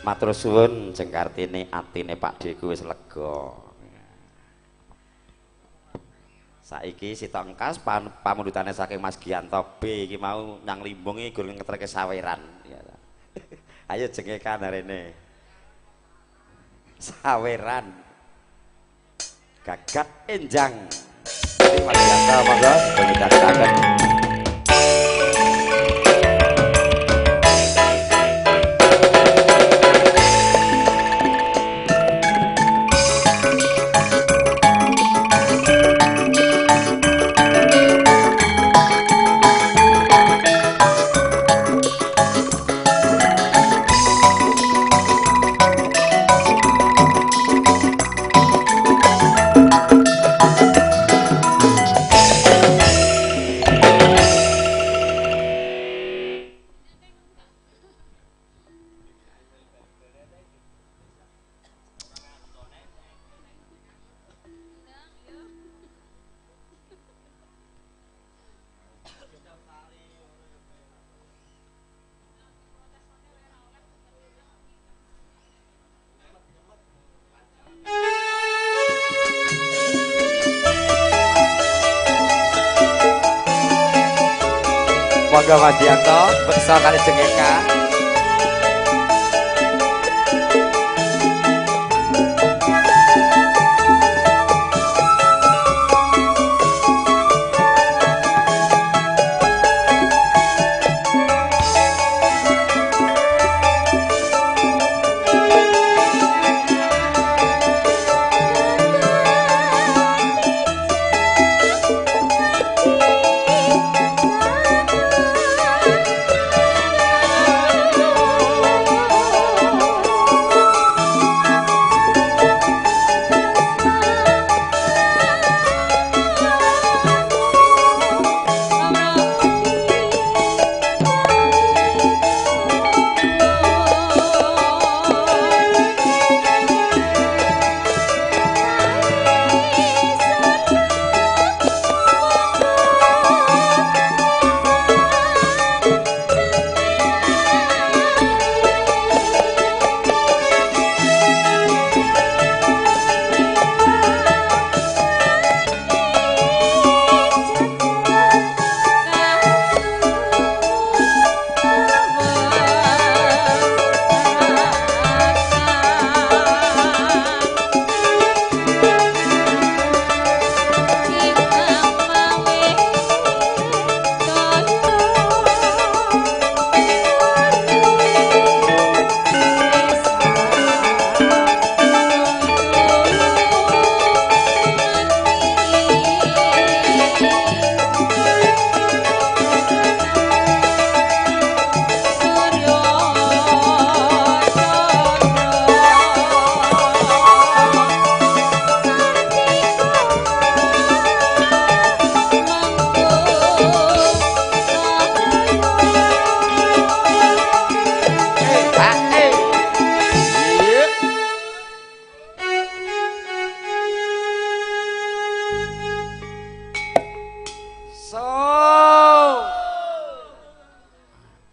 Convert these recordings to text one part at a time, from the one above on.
Matur suwun Jeng Kartini, atine Pak Deku wis lega. Saiki sitok engkas pamundhutane saking Mas Gianto B iki mau nyang Limbung iki gur ngeterke saweran. Ayo jengekan harene. Saweran. Gagat enjang. Mas Gianto monggo dipundhutaken. Monggo Mas Gianto beksa kali jengeka.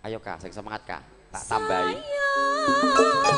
Ayo Kak, sing semangat Kak, tak tambahi. Oh.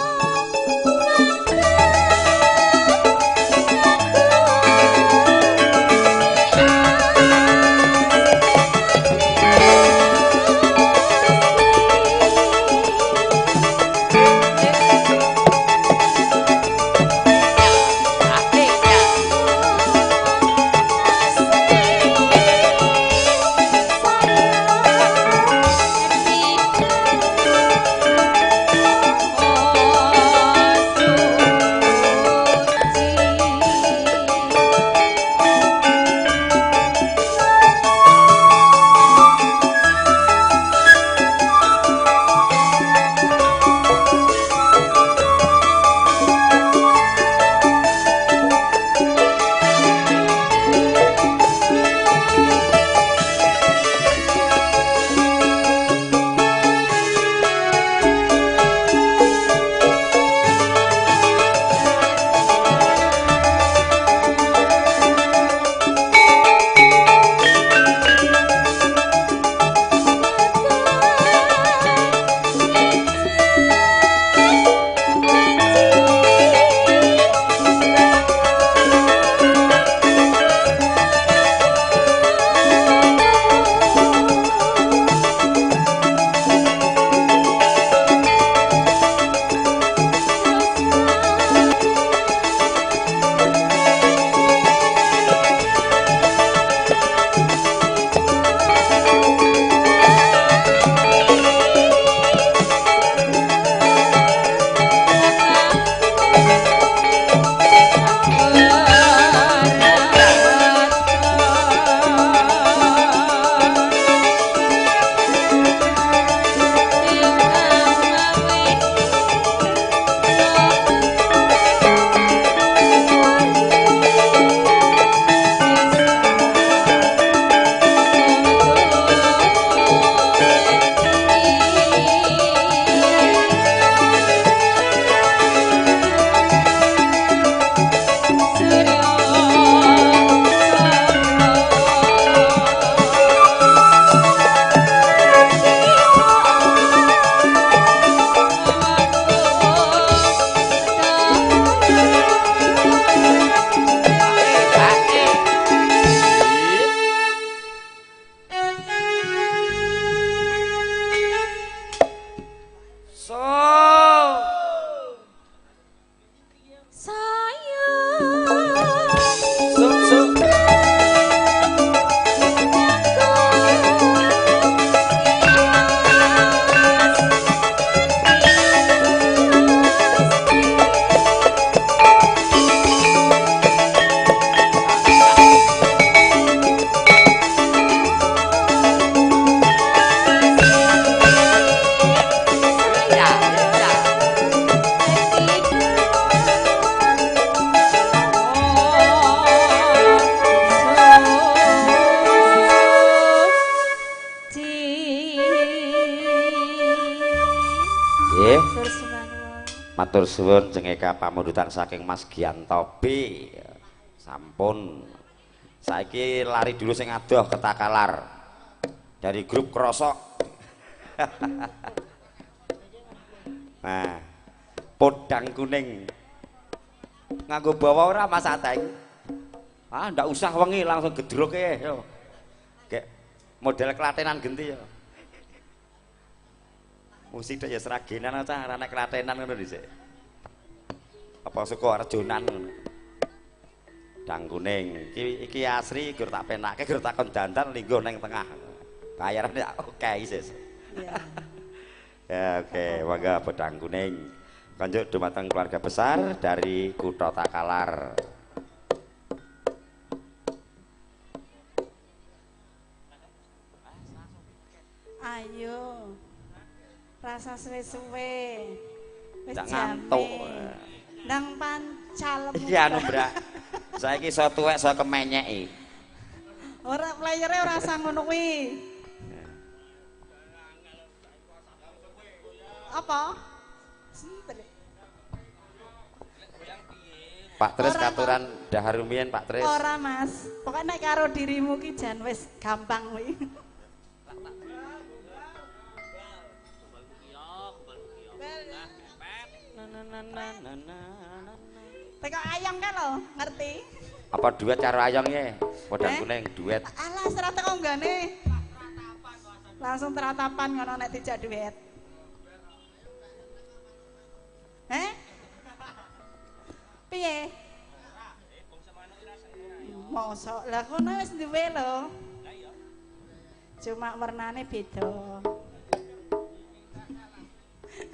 Matur suwun jengeka pamundutan saking Mas Gianto B. Sampun. Saiki lari dulu sing adoh ke Takalar. Dari grup Krosok. Nah, podang kuning. Nganggo bawa ora Mas Ateng? Ah, ndak usah wengi langsung gedroke yo. Kayak model Klatenan genti yo. Musik ya Sragenan cah ora nek Klatenan ngono dhisik. Apa Sukoharjonan ngono. Dang kuning. Iki iki asri gur tak penake gur tak kon dandan lingguh ning tengah. Bayarane oke sis. Iya. Ya oke, mangga podang kuning. Kanjuk dumateng keluarga besar dari Kutha Takalar. Ayo. Rasa suwe-suwe. Wis ngantuk. Nang pancal. Iki anu, Brak. Saiki iso tuwek iso kemenyeki. Ora playere ora usah ngono kuwi. Apa? Pak Tris katuran dahar rumiyin Pak Tris. Ora, Mas. Pokoke nek karo dirimu ki jan wis gampang kuwi. Teko ayang kan lho, ngerti? Apa duet karo ayang ye? Podang kuning duet. Alah, ora teko nggane. Langsung teratapan ngono nek dijak duet. Heh? Piye? Mosok lah kono wis duwe lho. Cuma warnane beda.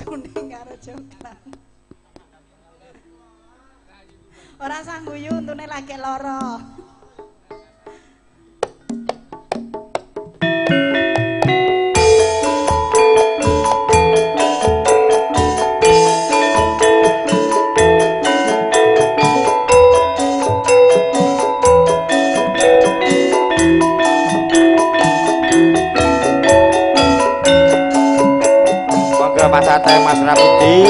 Kuning karo coklat. Ora sang guyu untune lagi lara. Monggo Mas Ateng, Mas Rapidi.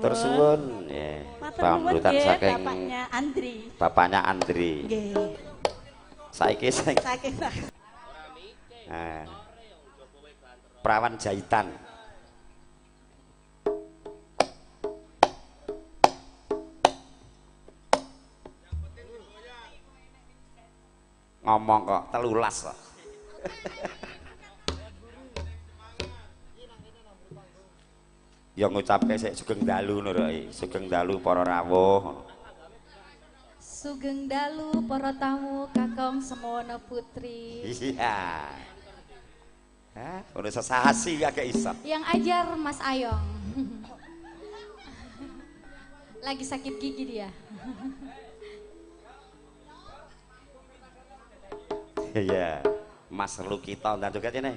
Matur suwun. Nggih. Pamrutan saking bapaknya Andri. Bapaknya Andri. Nggih. Saiki sing saking nah, Prawan Jahitan. Ngomong kok telulas kok. Ya ngucapke sik sugeng dalu ngono sugeng dalu para rawuh. Sugeng dalu para tamu kakung semono putri. Iya. Hah, ono sesasi agak iso. Yang ajar Mas Ayong. Lagi sakit gigi dia. Iya, Mas Lukito ndak joget ini.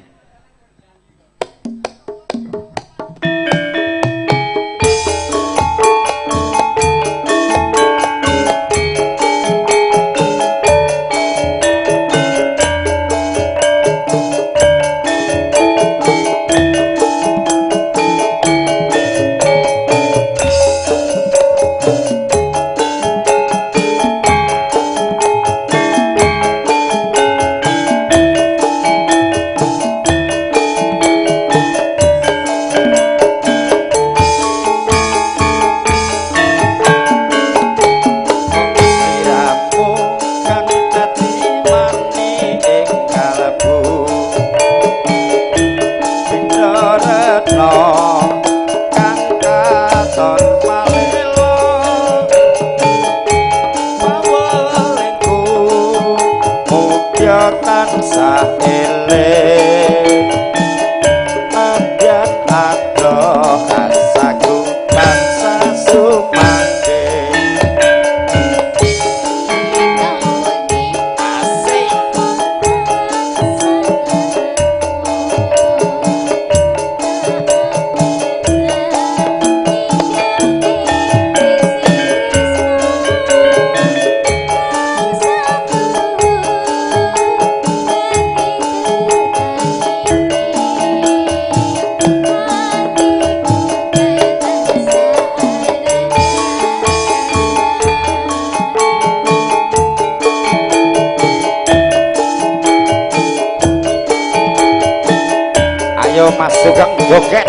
Ayo Mas Sugeng joget.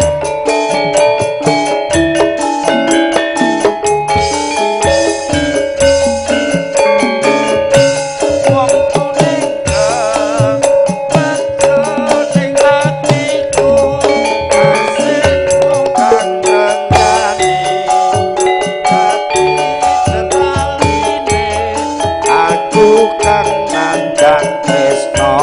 Wong kuning sing atiku asih kang rengani ati aku kang nandang tresno.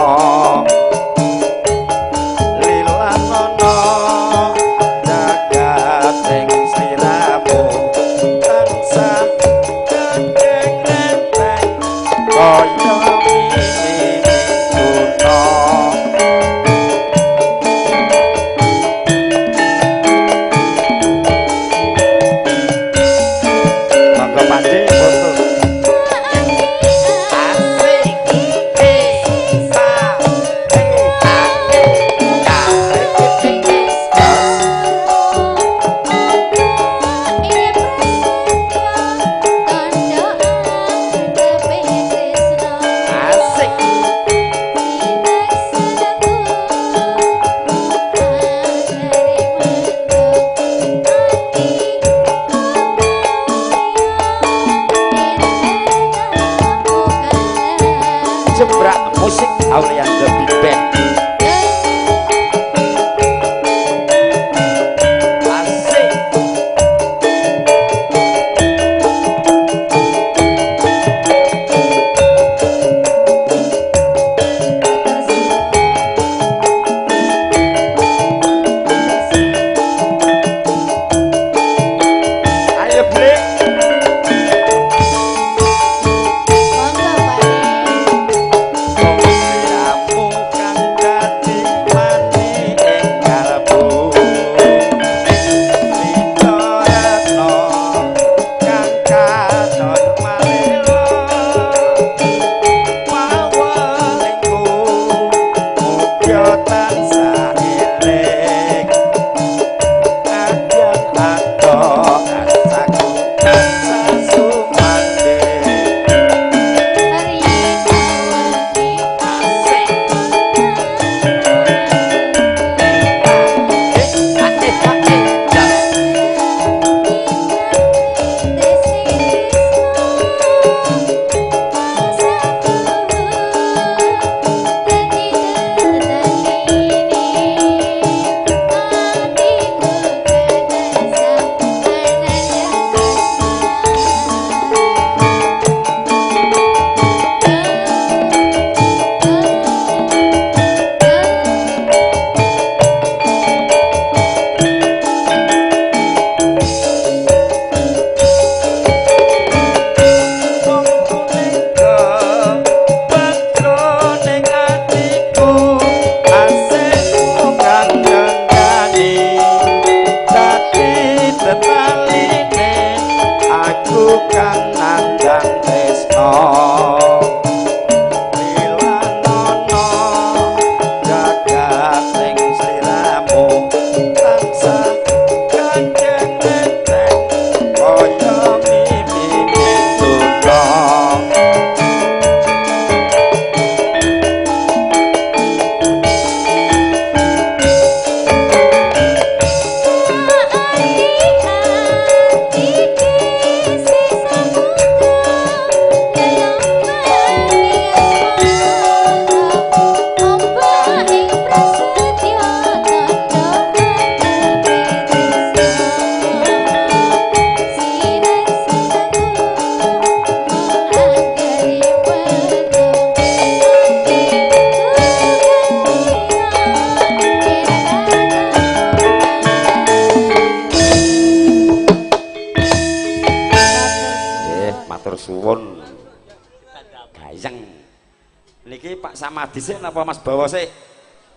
Samadi sik napa Mas Bawa sik?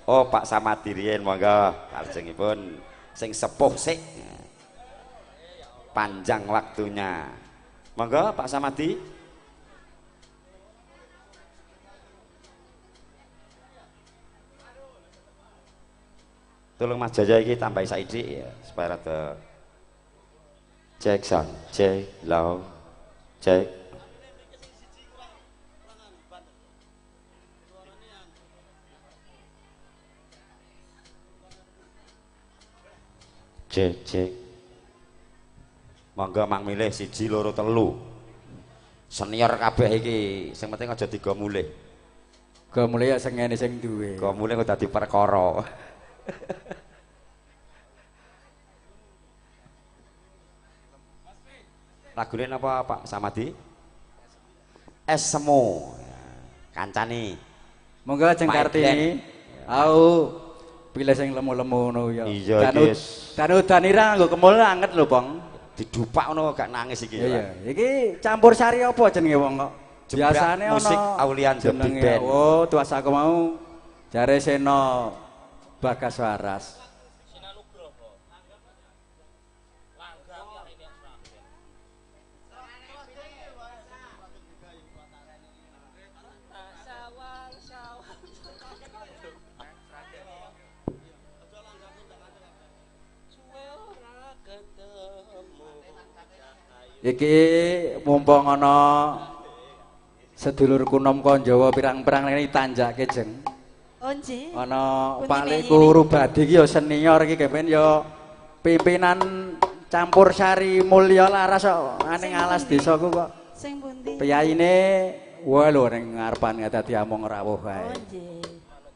Oh, Pak Samadi riyen monggo salajengipun sing sepuh sik. Panjang waktunya. Monggo Pak Samadi. Tolong Mas Jaya iki tambahi saithik ya supaya rada cek sound, cek low, cek. Cek cek. Monggo mang milih 1 2 3. Senior kabeh iki, sing penting aja digo mulih. Go mulih ya sing ngene sing duwe. Go mulih kok dadi perkara. Lagune napa Pak Samadi? Es semu. Kancane. Monggo Jeng Kartini. Au pilih sing lemu-lemu ngono ya. Iya iki. Dan udan ira nganggo kemul anget lho, Pong. Didupak ngono gak nangis iki. Iya, iki campur sari apa jenenge wong kok? Biasane ono musik Aulian The Big Band. Oh, tuas aku mau jare Seno Bagas Waras. Iki mumpung ana sedulurku nom kon Jawa pirang-pirang ngene tanjake jeng. Oh nggih. Ana Pak Leku Rubadi iki ya senior iki kepen ya pimpinan campur sari Mulya Laras kok ning alas desaku kok. Sing pundi? Piyayine wae lho ning ngarepan dadi among rawuh kae. Oh nggih.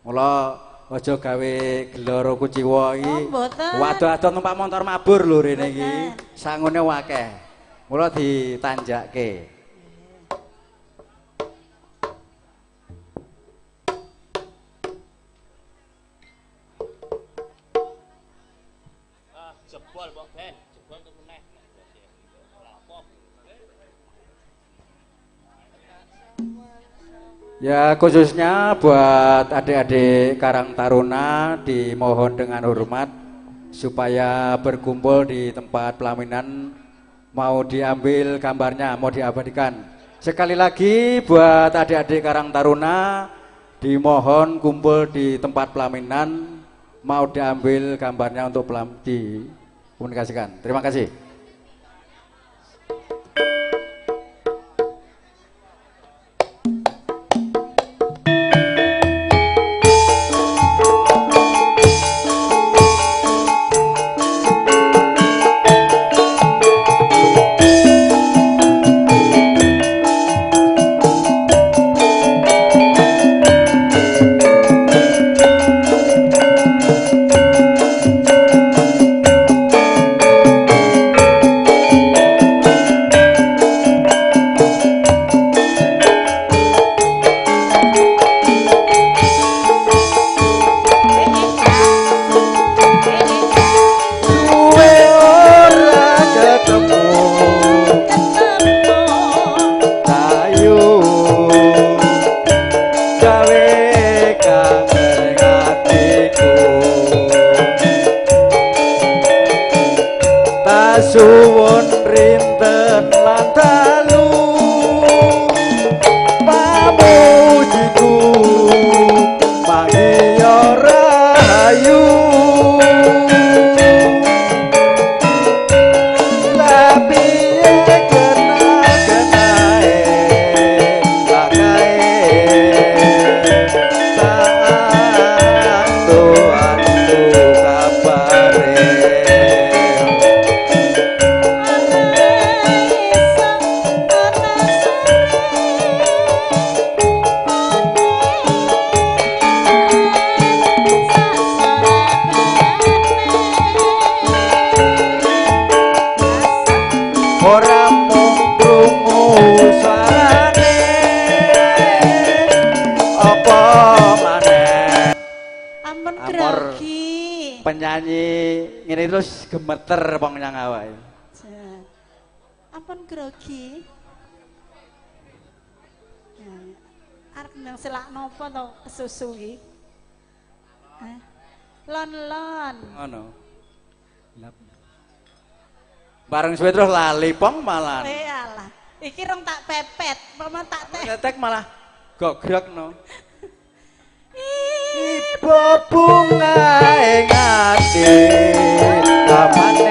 Mula aja gawe geloro kuciwa iki. Oh mboten. Waduh-aduh numpak motor mabur lho rene iki. Sangune akeh. Mula ditanjake. Jebol mbok ben, jebol tuku neh. Ya khususnya buat adik-adik Karang Taruna dimohon dengan hormat supaya berkumpul di tempat pelaminan, mau diambil gambarnya, mau diabadikan. Sekali lagi buat adik-adik Karang Taruna dimohon kumpul di tempat pelaminan, mau diambil gambarnya untuk dikomunikasikan. Terima kasih. Suwun rinten lan dalu pamujiku mangiya rahayu lapiye kena-kenae lakae tak antu kabare. Ora mung krungu suarane apa maneh ampun grogi penyanyi ngene terus gemeter wong nyang awake. Ampun grogi. Arep ndang selak napa to kesusu iki? Hah? Lon-lon. Ngono. Bareng suwe terus lali pong malah. Eh alah. Iki rong tak pepet, mama tak tek. Tetek malah gogrok no. Ibu bunga ing ati amane.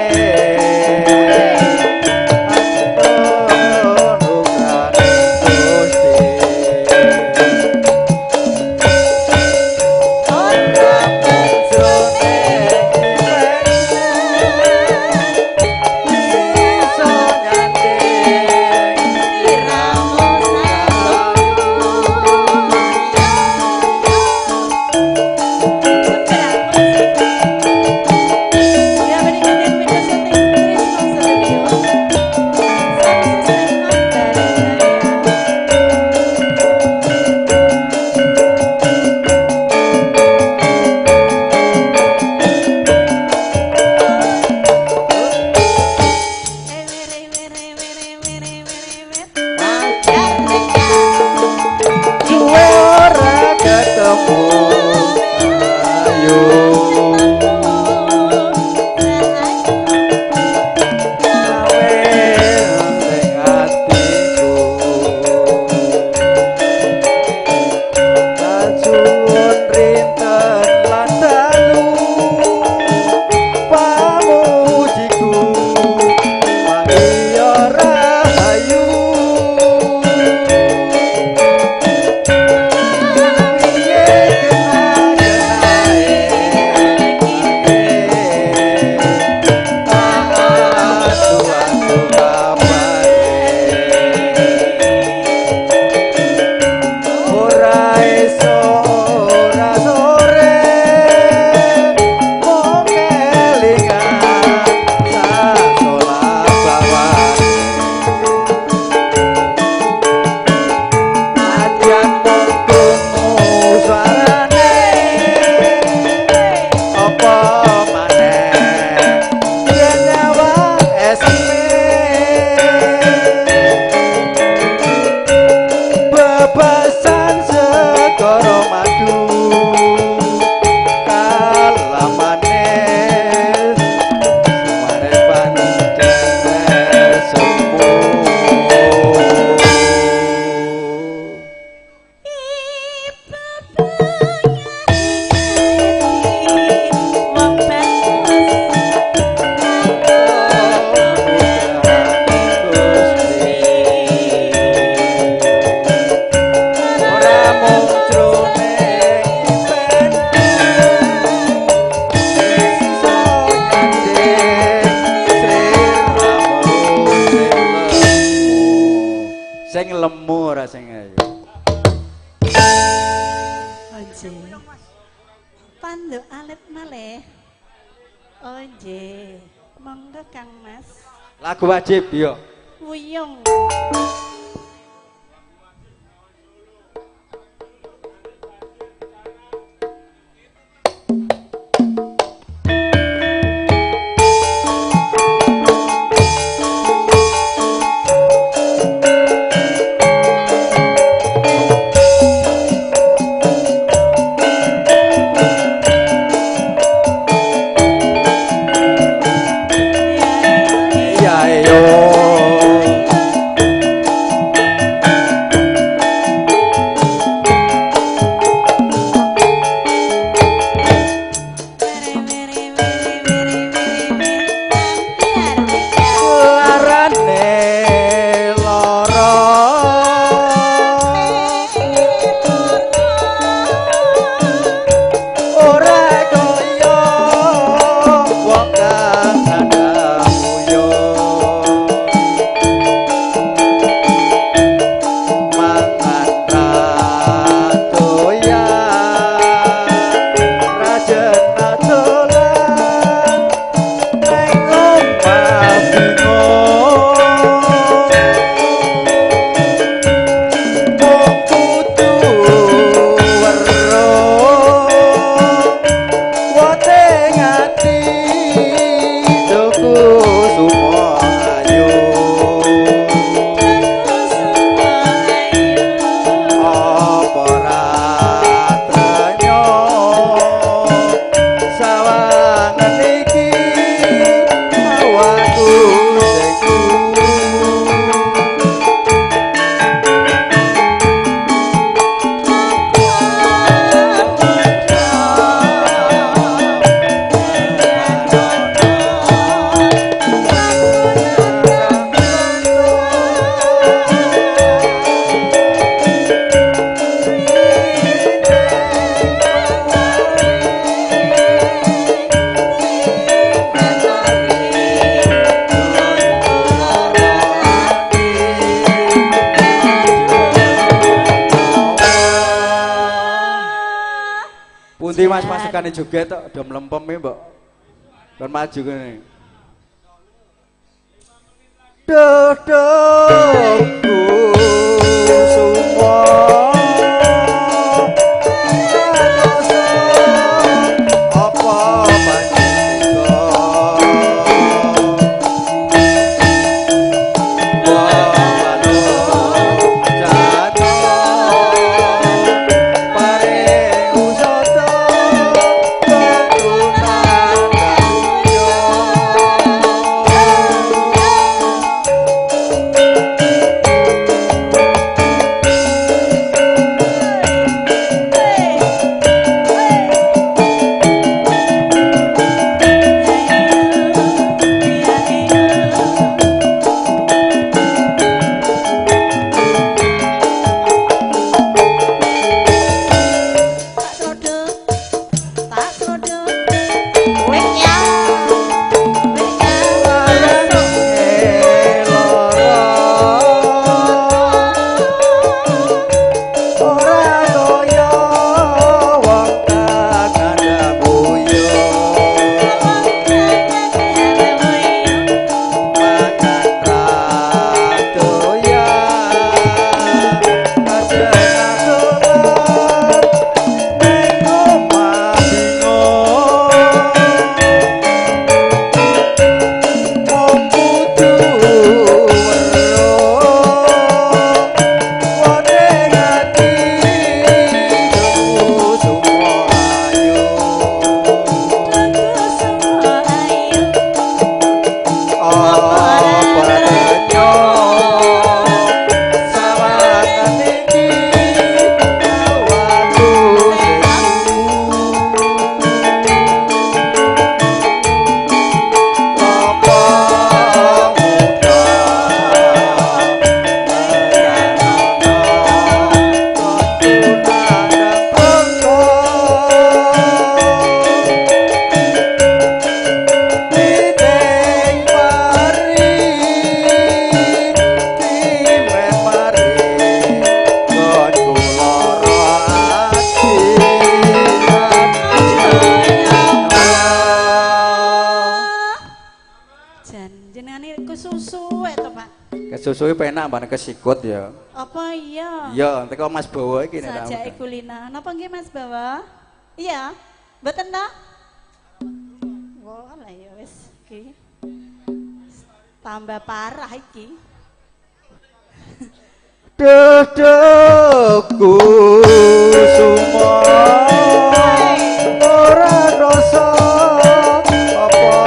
Lagu wajib yo. Wuyung. Ya yo. Mas pasukane joget tok do mlempem iki mbok. Kon maju kene. Duh duh sumo apa panjenengan Kesusu penak mbane kesikut ya. Apa iya? Iya, teko Mas Bawa iki nek. Sajake kulina. Napa nggih Mas Bawa? Iya. Mboten ta? Wah, lah ya wis iki. Tambah parah iki. Duh duh kusumo ora rasa apa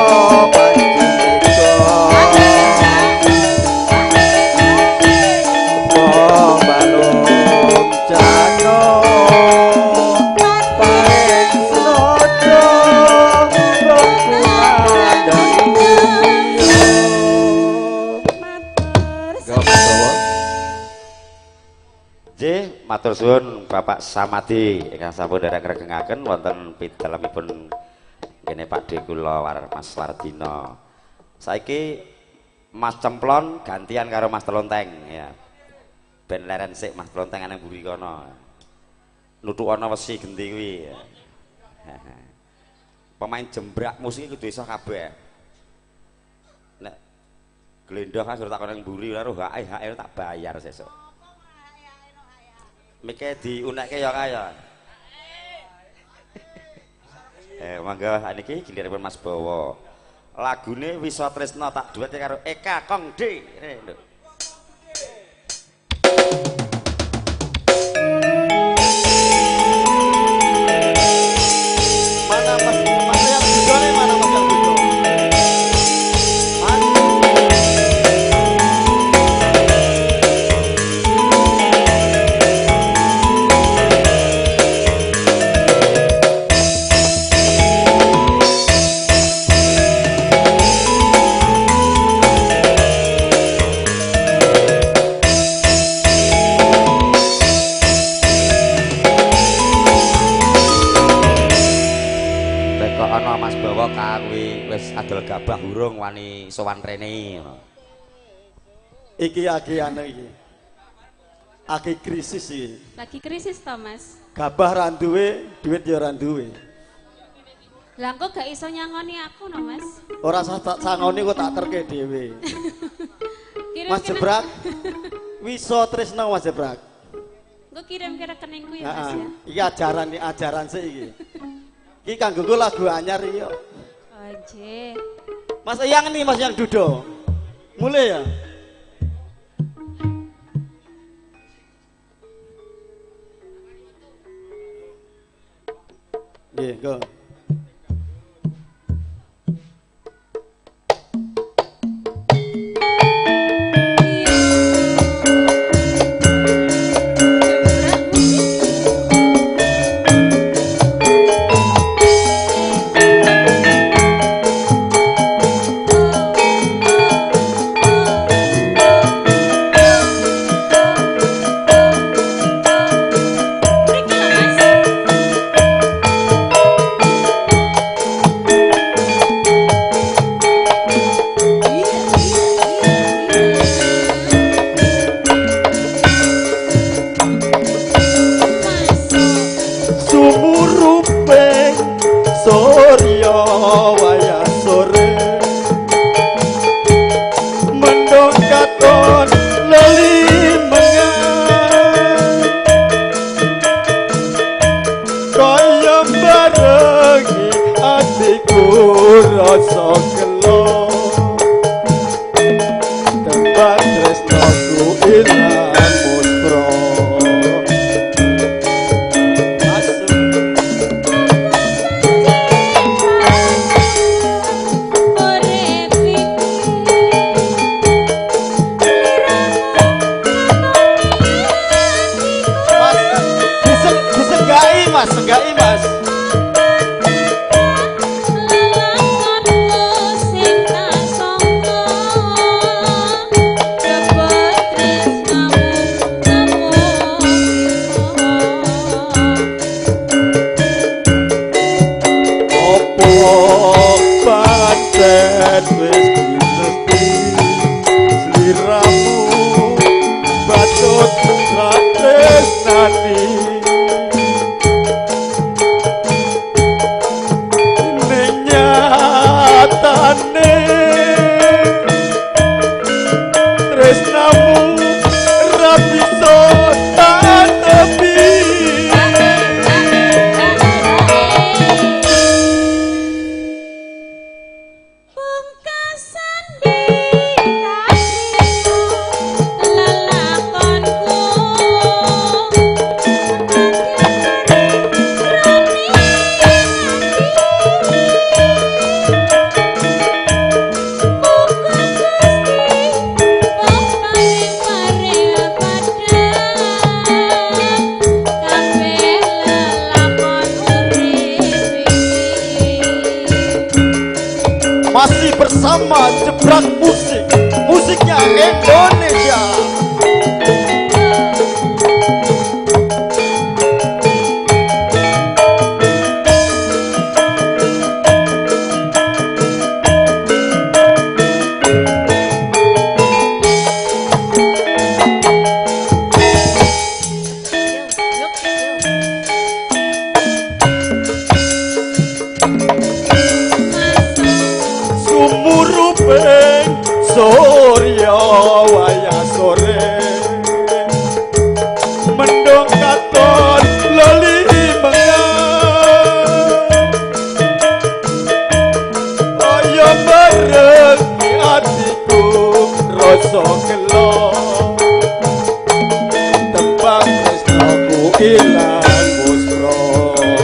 Matur suwun Bapak Samadi ingkang sampun nderek ngregengaken wonten pidalemipun kene Pakde kula Mas Wardina. Saiki Mas Cemplon gantian karo Mas Telonteng ya. Ben leren sik Mas Telonteng nang mburi kono. Nuthukana wesi genti kuwi. Pemain jembrak musik kudu iso kabeh. Nek glendhoh kan takon nang mburi karo hae tak bayar sesuk. Mike diunekke ya kaya. Monggo sakniki giliranipun Mas Bawa. Lagune Wisa Tresna tak duetke karo Eka Kongde. Rene lho. Mana Mas Mas yang bujone mana Mas yang bujo? Mas Wis adol gabah urung wani sowan rene. Iki lagi anu iki. Lagi krisis iki. Lagi krisis to, Mas? Gabah ra duwe, duit ya ra duwe. Lah engko gak iso nyangoni aku no, Mas. Ora usah tak sangoni kok tak terke dhewe. Mas Jebrak. Wiso tresno Mas Jebrak. Engko kirim ke rekeningku ya, Mas ya. Iki ajaran iki ajaran sik iki. Iki kanggo lagu anyar iki kok. Oh, nggih. Mas Eyang nih, Mas Eyang Dudo. Mulai ya. Nggih, go. Bersama Jebrak Musik, musiknya Indonesia. Surya waya sore mendung katon loli mengang kaya bareng atiku rasa gelo tembang tresnaku ilang muspro. No.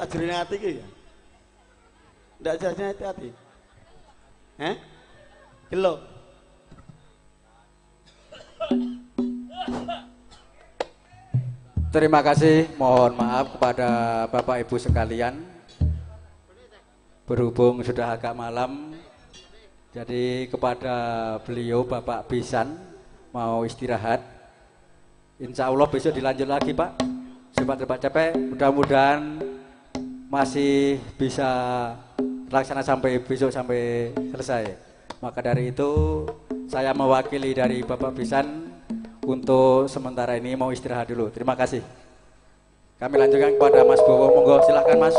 Sajrone ati ki ya. Ndak sajrone ati. Heh? Gelo. Terima kasih, mohon maaf kepada Bapak Ibu sekalian. Berhubung sudah agak malam, jadi kepada beliau Bapak Bisan mau istirahat. Insya Allah besok dilanjut lagi Pak. Sobat Rebak Cepek, mudah-mudahan masih bisa terlaksana sampai besok sampai selesai. Maka dari itu saya mewakili dari Bapak Bisan untuk sementara ini mau istirahat dulu. Terima kasih. Kami lanjutkan kepada Mas Bowo. Monggo silahkan Mas.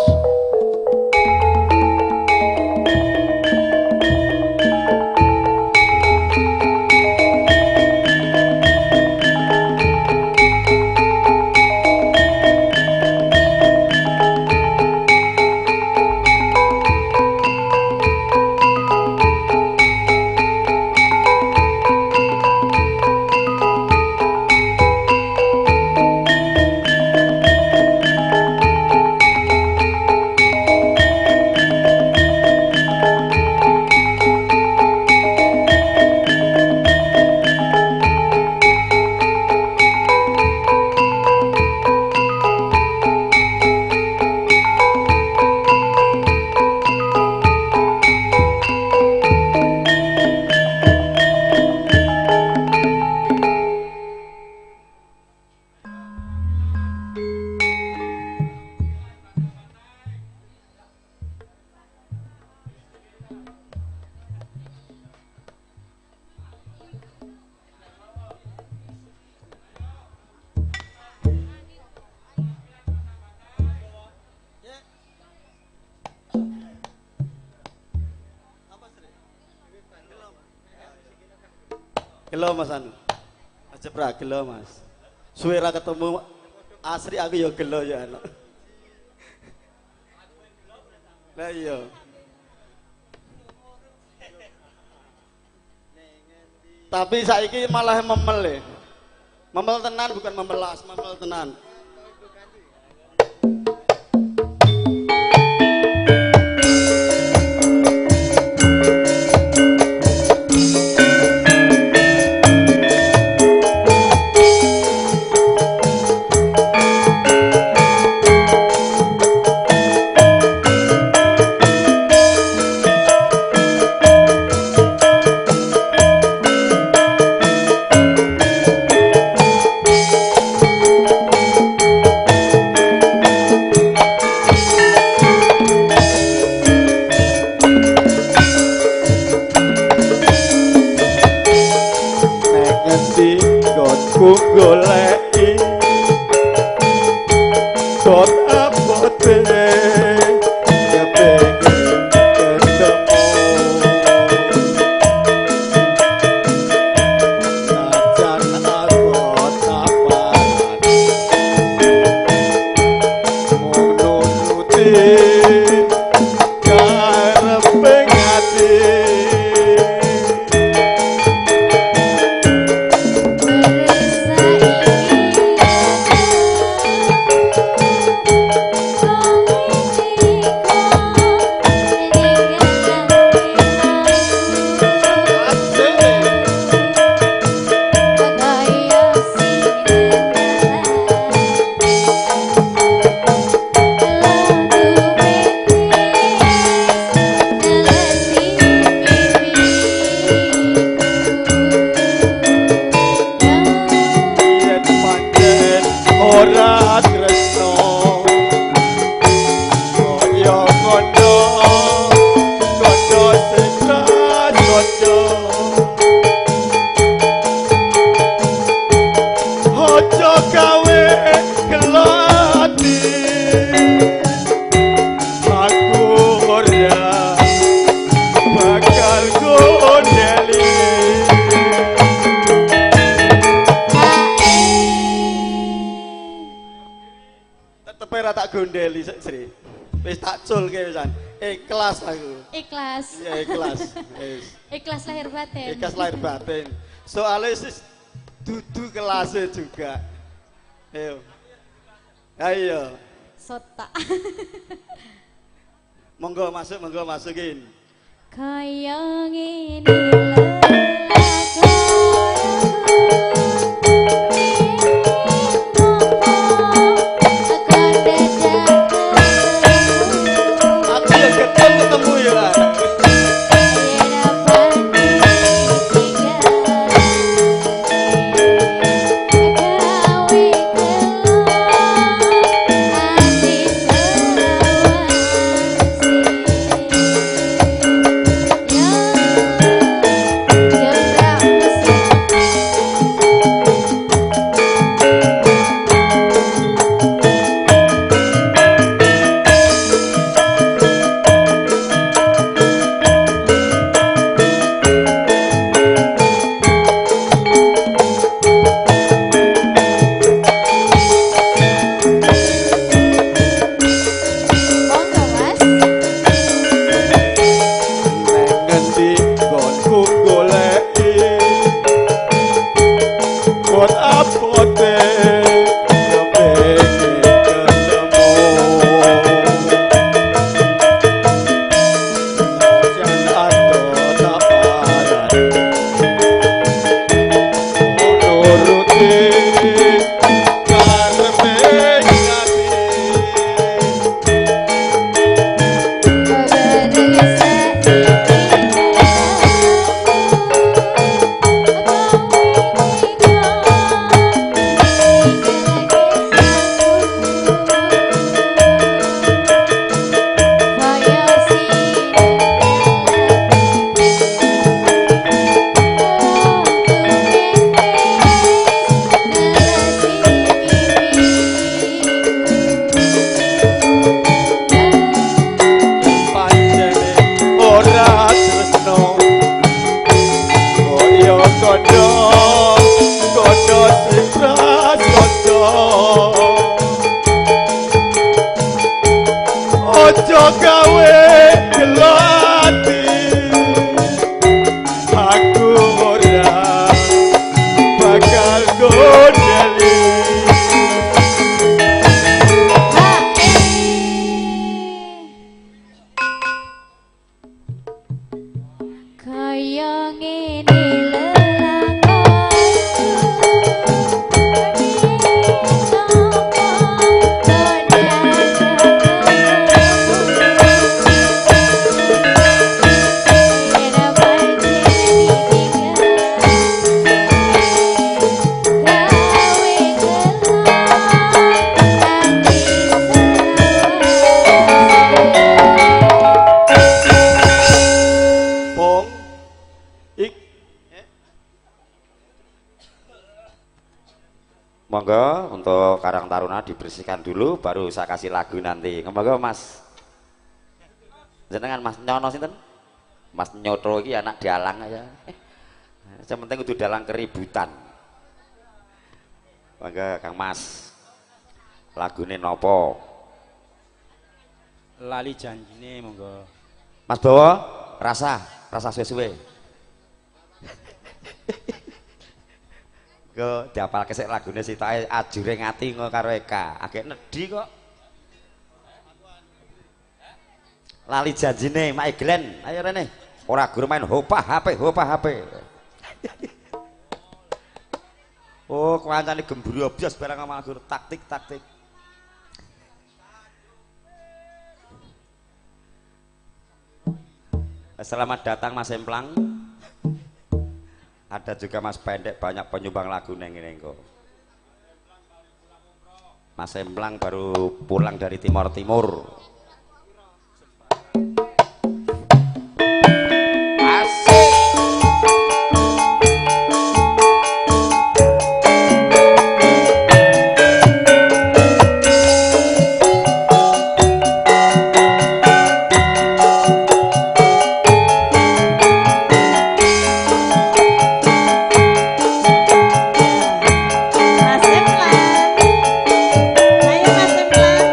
Gelo Mas anu. Mas Jepra gelo Mas. Suwe ra ketemu Asri aku ya gelo ya anak. Lah iya. Tapi saiki malah memel e. Memel tenan bukan memelas, memel tenan. Gondeli Sri. Wis tak culke pisan. Ikhlas aku. Ikhlas. Iya, ikhlas. Wis. Ikhlas lahir batin. Ikhlas lahir batin. Soale wis dudu kelase juga. Ayo. Ayo. Sota. Monggo masuk, monggo masukin. Kaya ngene lelakonku. Aku ya gedhe ketemu ya. Monggo Mas. Neng ngendi nggonku goleki. Got abote kepengin ketemu. Jan ado tak parani. Nuruti karepe ati. Pancene ora tresno kaya kandha kandha sing prasaja aja gawe gelo ati aku ora bakal gondeli. Kaya ngene lelakonku. Bong ik Monggo untuk Karang Taruna dibersihkan dulu baru saya kasih lagu nanti. Monggo Mas. Jenengan Mas Nyono sinten? Mas Nyotro iki anak dalang ya. Yang penting kudu dalang keributan. Monggo Kang Mas. Lagune nopo? Lali janjine monggo. Mas Bowo, rasa, rasa suwe-suwe. Go diapalke sik lagune sitoke ajure ngati ngono karo Eka. Agek nedhi kok. Lali janjine Mak Glen, ayo rene. Ora gur main hopah HP, hopah HP. Oh, kancane gembrobyos barang malah gur taktik-taktik. Selamat datang Mas Emplang. Ada juga Mas Pendek, banyak penyumbang lagu neng ngene engko. Mas Emplang baru pulang dari Timor Timur. Asik. Mas Emplang. Ayo Mas Emplang.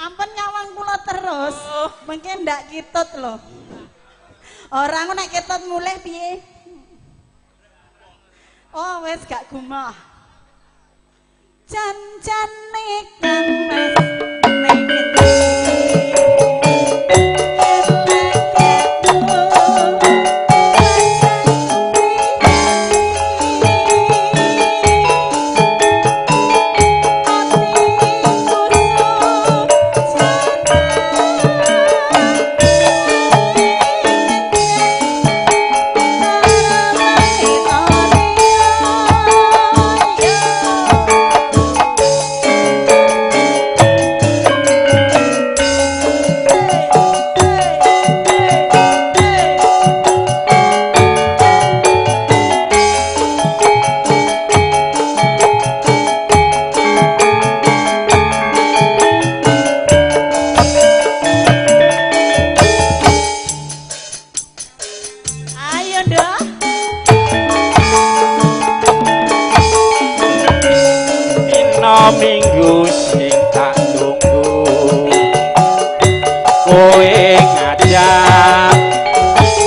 Ampun nyawang kula terus. Mungkin ndak kitut lho. Ora ngono nek ketut mulih piye? Oh wis gak gumah. Jan-jane Kang Mas ning endi? Ayo dong. Dina Minggu sing tak tunggu, kowe ngajak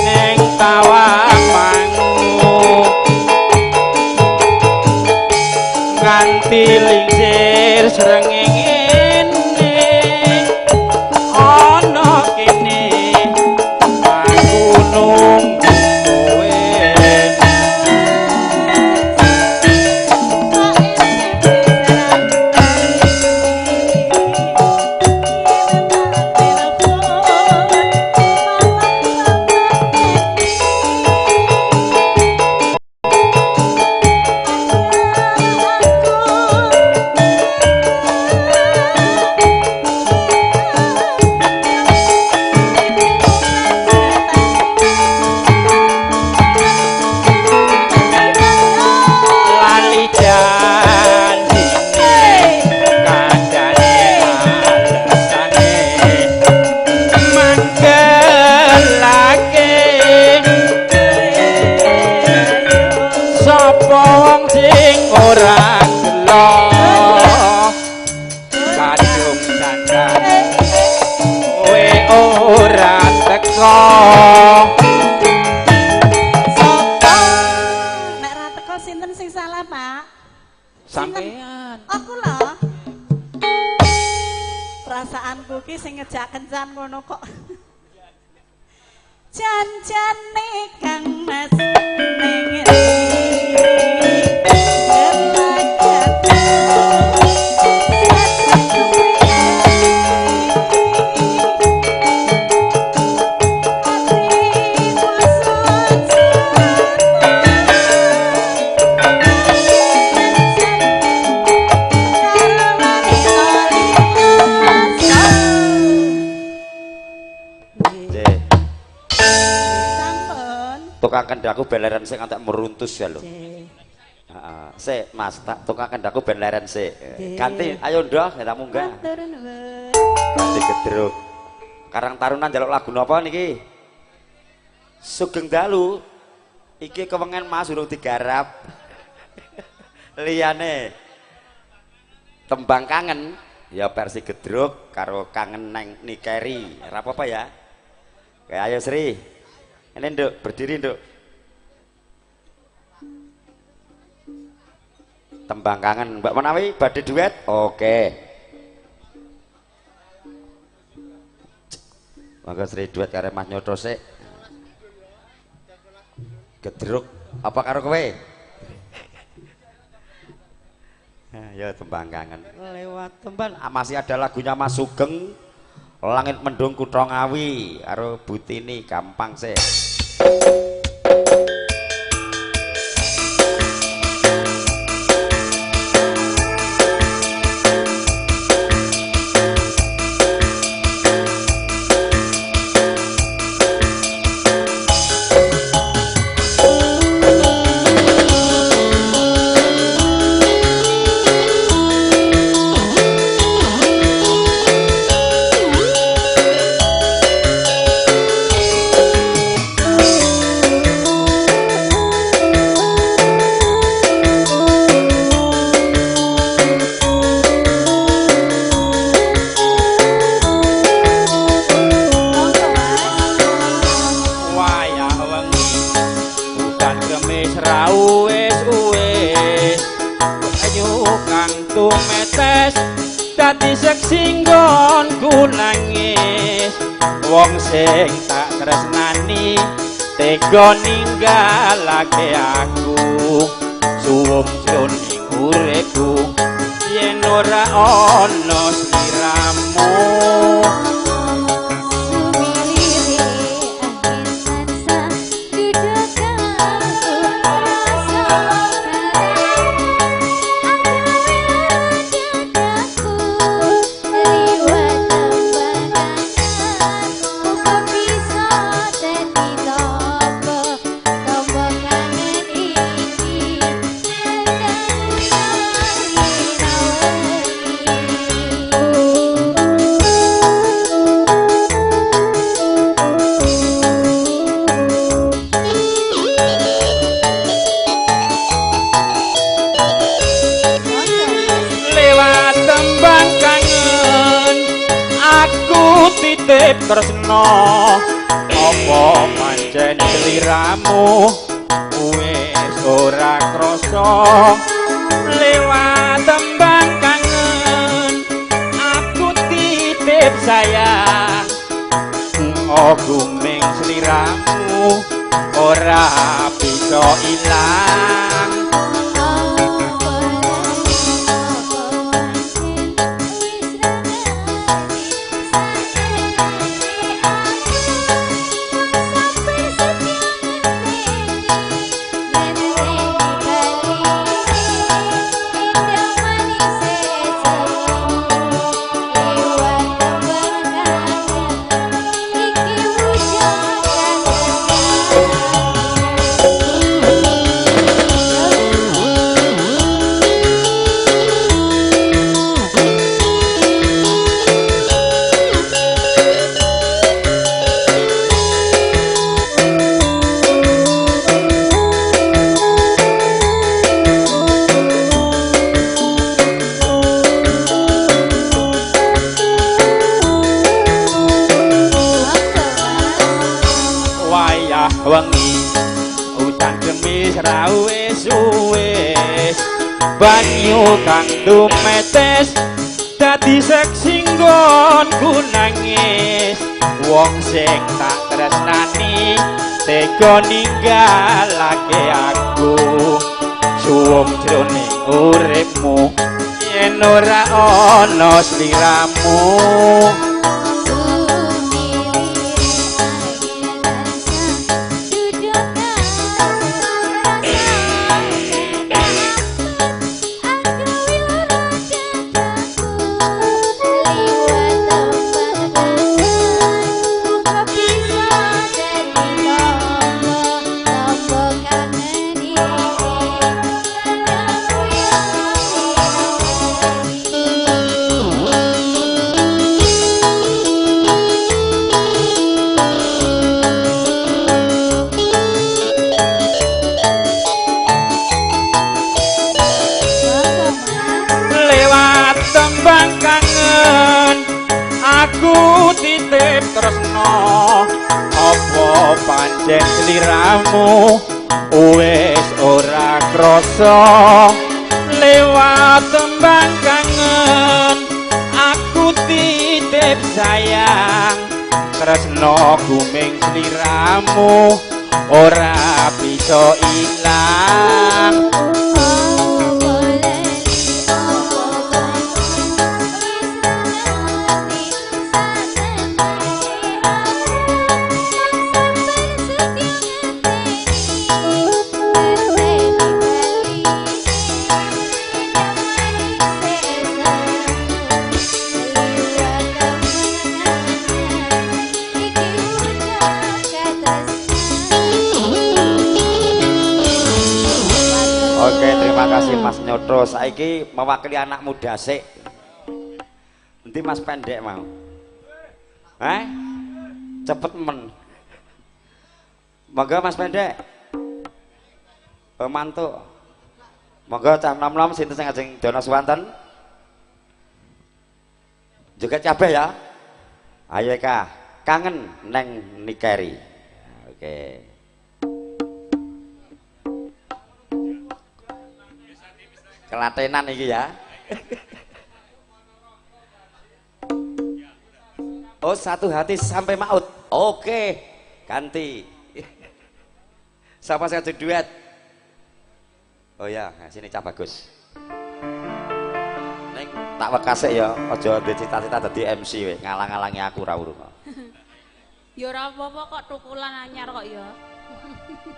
ning Tawangmangu, nganti lingsir srengenge ana kene aku nunggu kowe. Lali janjine kandhane alesane mangkelake sapa wong sing ora gelo kadung dandan kowe ora teko. Sapa? Nek ra teko sinten sing salah, Pak? Sampean. Aku lho. Perasaanku ki sing ngejak kencan ngono kok. Jan-jane Kang Mas ning endi? Nggih. Sampun. Tukang kendhaku ben leren sik ngantek meruntus ya lho. Nggih. Heeh. Sik Mas, tak tukang kendhaku ben leren sik. Nggih. Ganti, ayo ndoh, kita munggah. Matur nuwun. Ganti gedruk. Karang Taruna njaluk lagu napa niki? Sugeng dalu. Iki kewengen Mas urung digarap. Liyane tembang kangen ya versi gedruk karo kangen neng Nikeri. Ora apa-apa ya. Oke, ayo Sri. Ini nduk, berdiri nduk. Tembang kangen Mbak Menawi badhe duet. Oke. Monggo Sri duet karo Mas Nyoto sik. Gedruk apa karo kowe? Ya tembang kangen. Lewat tembang masih ada lagunya Mas Sugeng. Langit Mendung Kutha Ngawi karo Butini gampang sih. dadi seksi nggonku nangis. Wong sing tak tresnani tega ninggalake aku. Suwung jroning uripku yen ora ana sliramu. Tresno apa pancen sliramu wis ora krasa. Lewat tembang kangen aku titip sayang, gumeng sliramu ora bisa ilang. Banyu kang dumetes dadi seksi nggonku nangis. Wong sing tak tresnani tega ninggalake aku. Suwung jroning uripmu yen ora ana sliramu. Pancen sliramu wis ora krasa. Lewat tembang kangen aku titip sayang, tresno gumeng sliramu ora bisa ilang. Mas Nyoto saiki mewakili anak muda sik. Endi Mas pendek mau? Eh? Cepet men. Monggo Mas pendek. Oh, mantuk. Monggo cah nom-nom sinten sing ajeng dono swanten? Joget kabeh ya. Ayo Kak, kangen neng Nikeri. Oke. Kelatenan iki ya. Oh, satu hati sampai maut. Oke, ganti. Siapa saya duet? Oh ya, nah, sini cah bagus. Neng tak wekasik ya, aja ndek cita-cita dadi MC we, ngalang-alangi aku ra urung. Ya ora apa-apa kok tukulan anyar kok ya. Sip.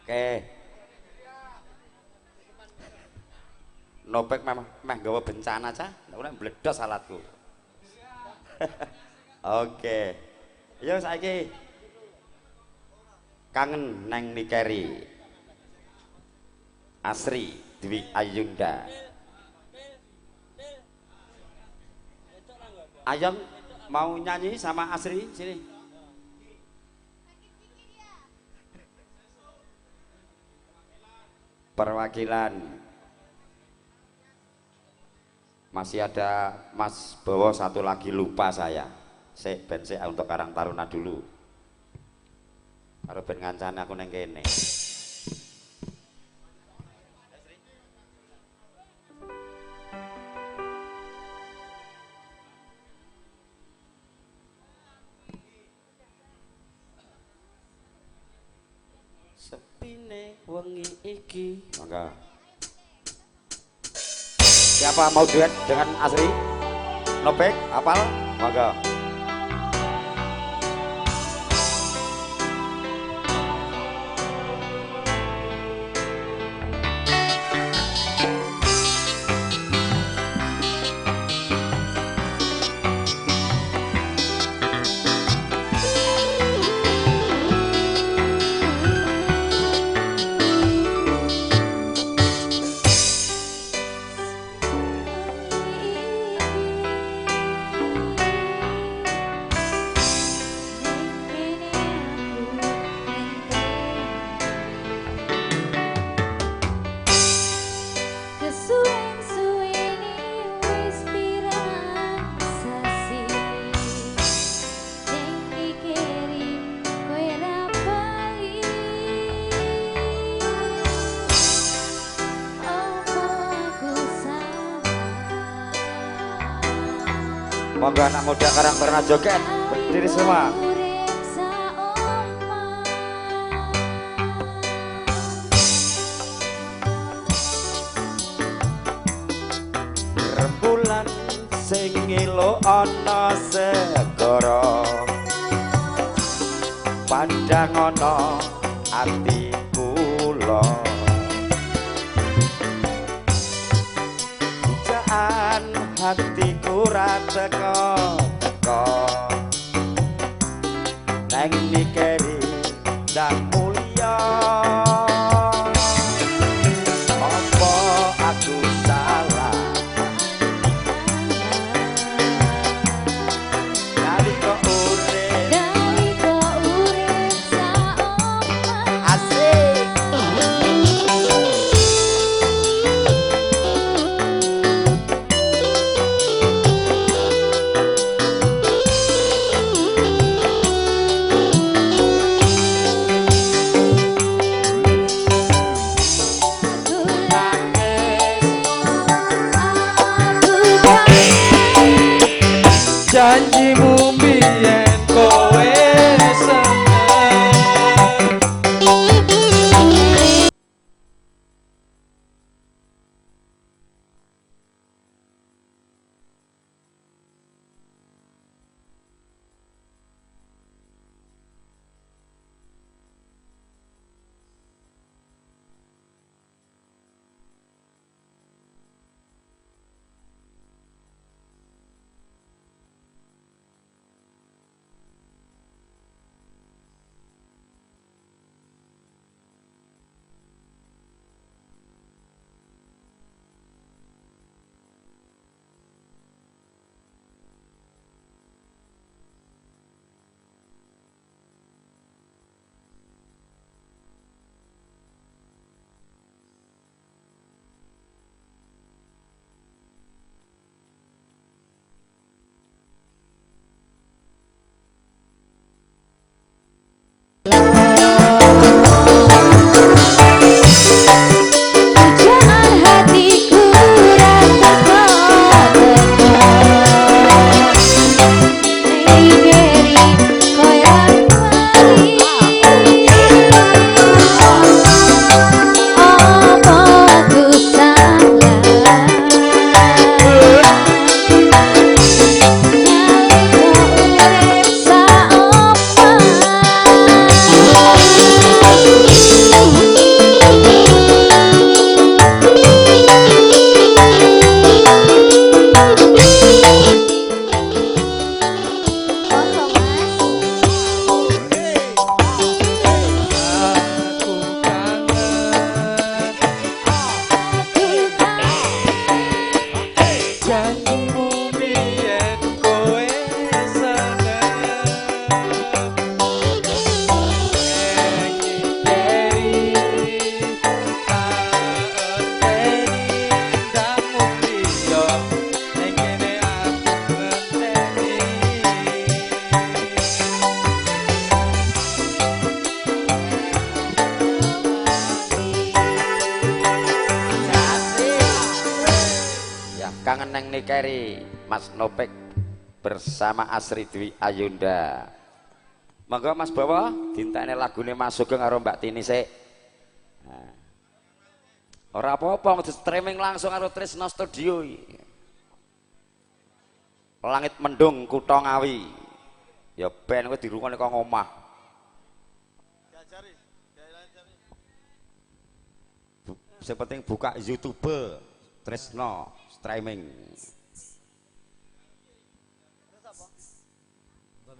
Oke. Nopek meh nggawa bencana cah, nek mbledos alatku. Oke. Yo saiki kangen neng Nikeri. Asri Dwi Ayunda. Ayam mau nyanyi sama Asri sini. Perwakilan masih ada Mas Bowo satu lagi lupa saya. Sik ben sik untuk Karang Taruna dulu. Karo ben ngancane aku neng kene. Sepine wengi iki. Mangga. Siapa mau duet dengan Asri? Nopek, apal? Mangga. Monggo anak muda Karang Taruna joget berdiri semua. Rembulan sing ngilo ana segara, pandang ana ati kula. Pujaan hatiku ra teka-teka, neng Nikeri ndang mulya. Apa aku salah nalika urip, nalika urip saomah. Asik. Janjimu biyen kowe seneng. keri-keri Mas Nopek bersama Asri Dwi Ayunda. Monggo Mas Bawa dintekne lagune Mas Sugeng karo Mbak Tini sik. Nah. Ora apa-apa streaming langsung karo Tresno Studio. Langit mendung kutha Ngawi. Ya ben kowe dirungokne kok ngomah. Sing penting buka YouTube Tresno streaming.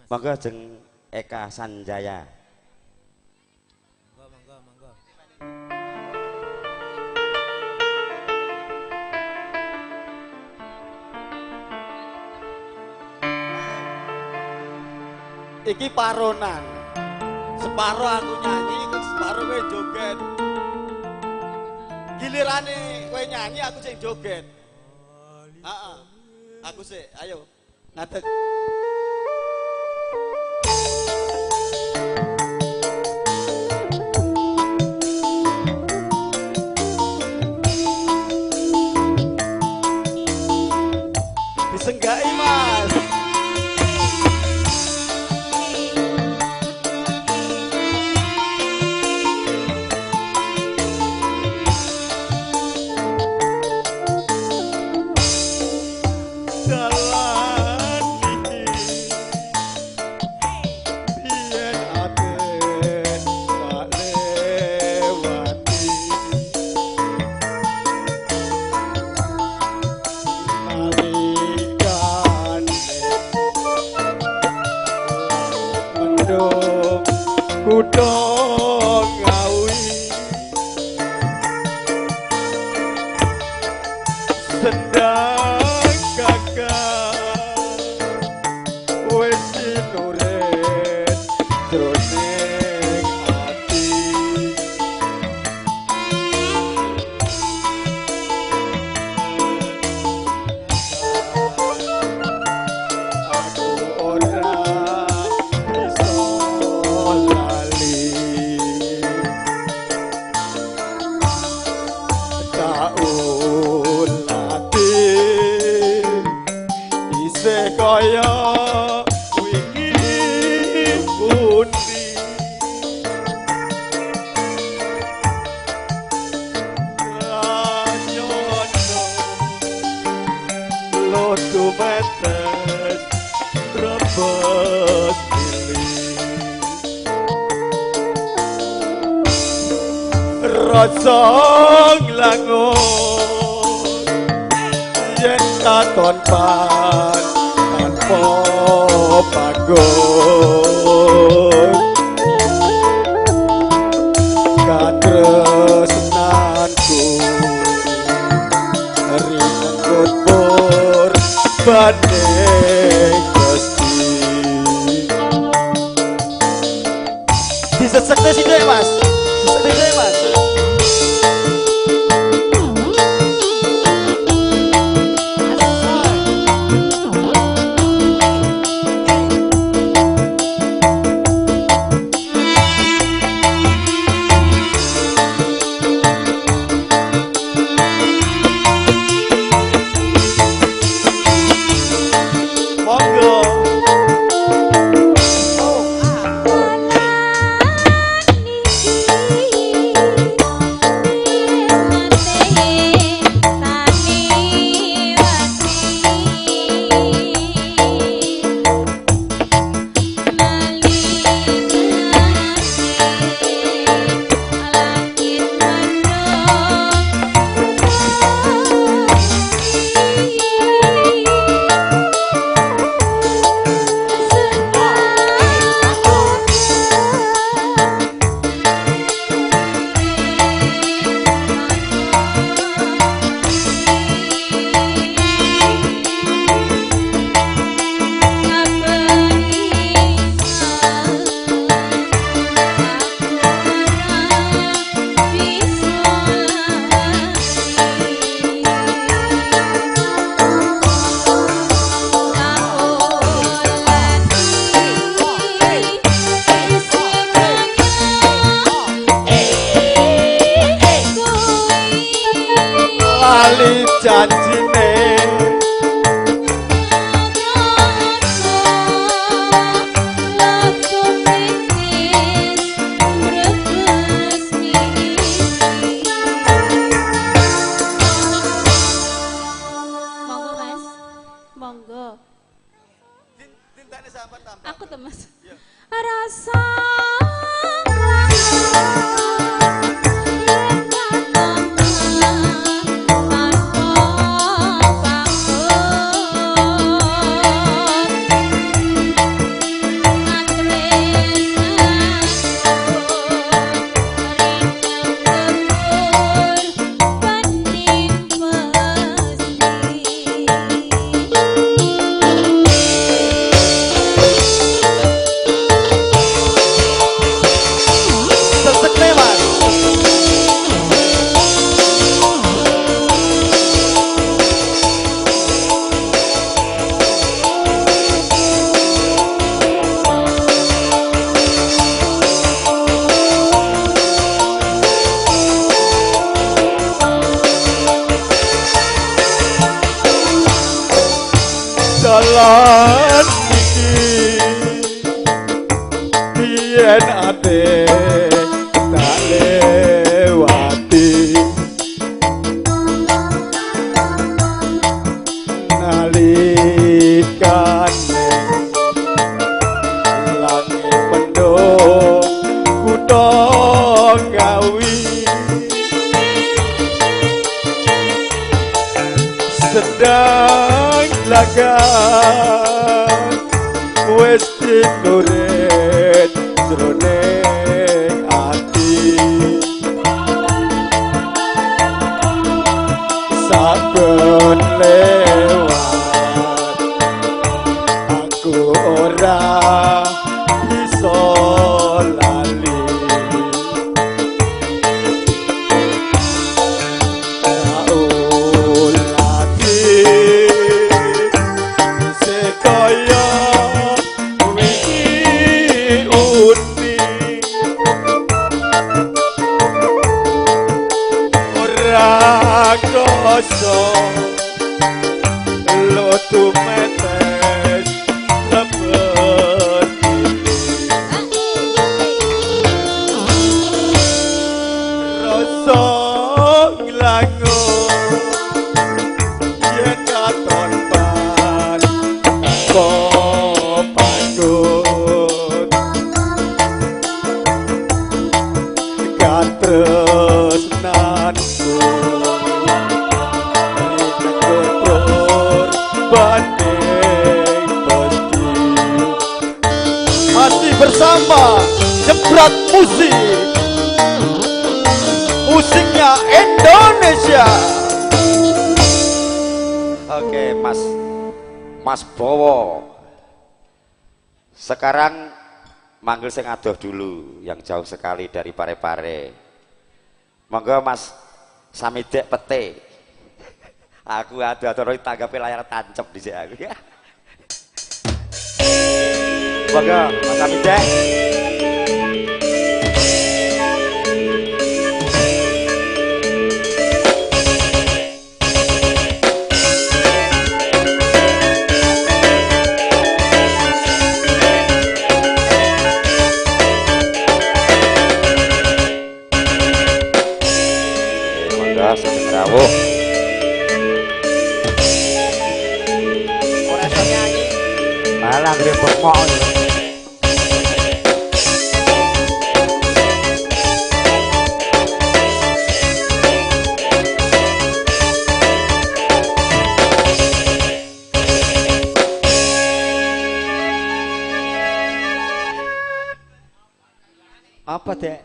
Monggo jeng Eka Sanjaya. Monggo, monggo, monggo. Iki paronan. Separo aku nyanyi, separo kowe joget. Gilirane kowe nyanyi aku sing joget. Heeh. Aku sik, ayo. Ngadeg. Disenggai Mas. Dalan iki biyen ate tak lewati nalikane mendung kutha Ngawi sendang kakak wis sinuret jroning ati aku ora bisa lali tak ulati isih kaya wingi pundi ranyono lotu metes rebes pilih rasa nglangun yen katon pan tanpa panggon katresnanku rinenggut kurbane Gusti. Disesekne sithik Mas, disesekne sithik Mas. Aku tuh Mas. Rasa Jalan iki biyen ate tak lewati nalikane langit mendung kutha Ngawi sedang lagan wis tinurit jroning ati saben lewat aku ora bisa lali Lotu metes lebet rasa nglangur yen katon pan padut katresnanku masih bersama Jebrat Musik, musiknya Indonesia. Oke, Mas Bowo. Sekarang manggil sing adoh dulu, yang jauh sekali dari Parepare. Monggo Mas Samidek Pete. Aku adoh-adoh tanggapi layar tancep dhisik aku ya. Monggo Mas Samidek. Monggo sing rawuh. Ora iso nyanyi. Malah grebek mok. Apa dek?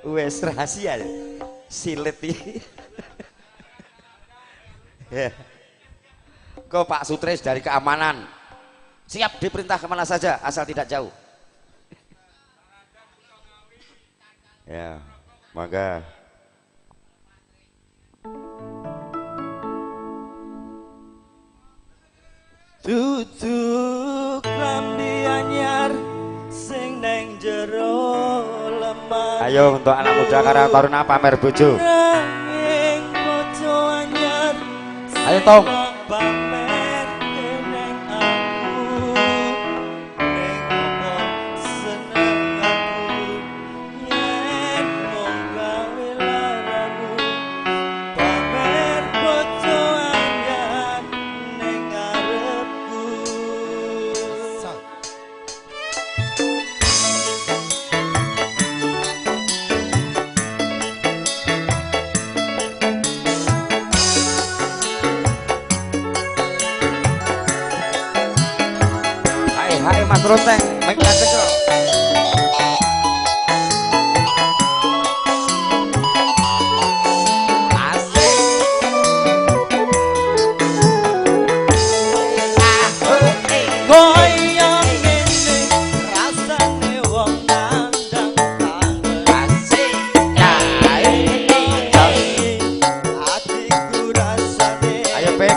Wes rahasia ya? Silit iki. Ya. Kok Pak Sutris dari keamanan siap diperintah kemana saja asal tidak jauh. Ya, mangga. Tutuk klambi anyar sing neng jero lemari. Ayo untuk anak muda Karang Taruna pamer bojo. Ayo Tong. Hae Mas Ronteng, mek ngadeg kok. Asik. Koyo ngene rasane wong nandang kangen. Asik. Kae. Atiku rasane. Ayo Pek.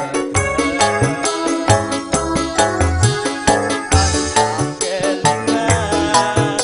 Kelingan.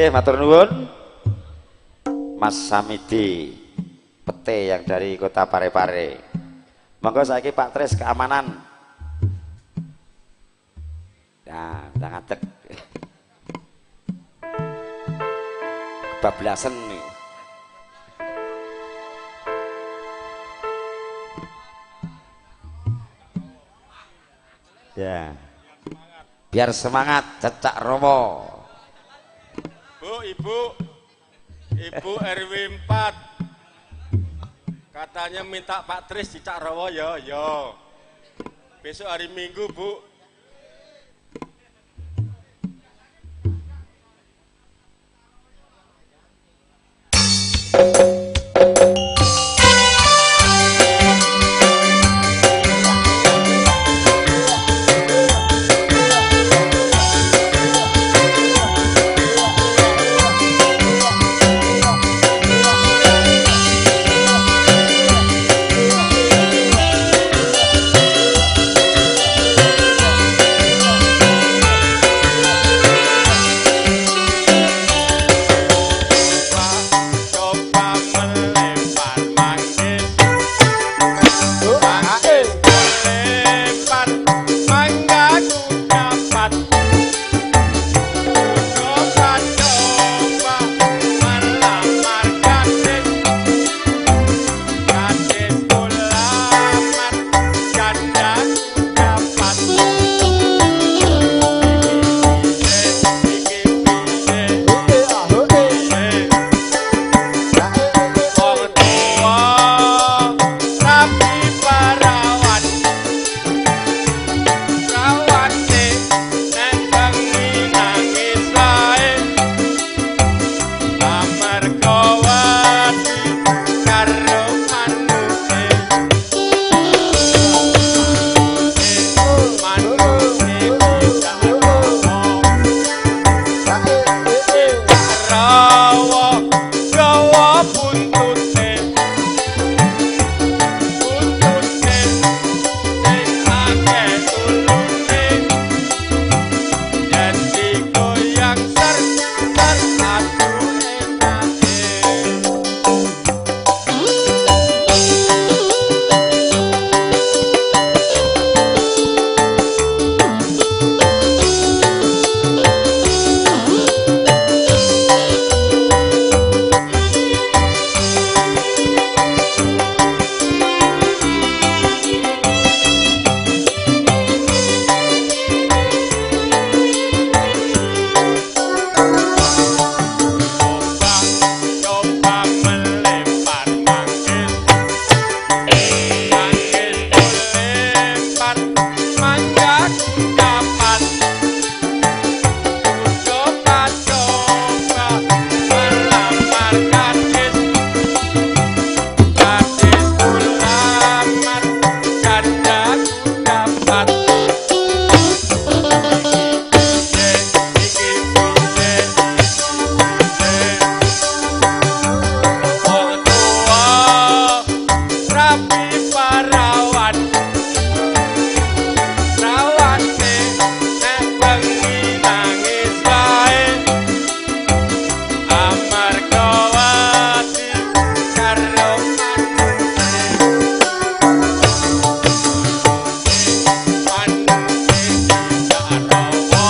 Nggih, matur nuwun. Mas Samidi Pete yang dari Kota Parepare. Monggo saiki Pak Tris keamanan. Nah, udah ngadeg. Kebablasan nih. Ya. Biar semangat cecak romo. Bu, Ibu, Ibu RW 4 katanya minta Pak Tris dicak rowo ya, ya. Besok hari Minggu, Bu. Coba melempar manggis, manggis melempar, mangga ku dapat. Coba coba melamar gadis, gadis ku lamar, janda ku dapat. Iki piye, iki piye, wong tuwa rapi parawan, rawane nek bengi nangis wae, amarga wedi karo manuke, manuke bisa ngomong, rawa gawa buntute, buntute sing akeh ulune, yen digoyang ser ser aduh enake. Coba coba melempar manggis, manggis kulempar, mangga ku dapat. Coba coba melamar gadis, gadis kulamar, janda ku dapat. Iki piye, iki piye, wong tuwa rapi parawan, rawane nek bengi nangis wae, amarga wedi karo manuke, manuke dicak rawa,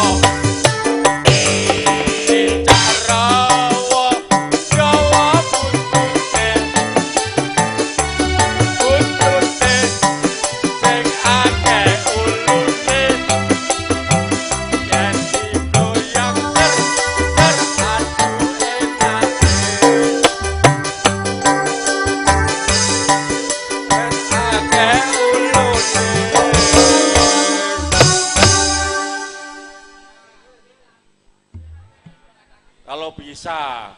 dicak rawa gawa buntute, buntute sing akeh ulune, yen digoyang ser ser aduh enake, yen akeh ulune. Kalau bisa,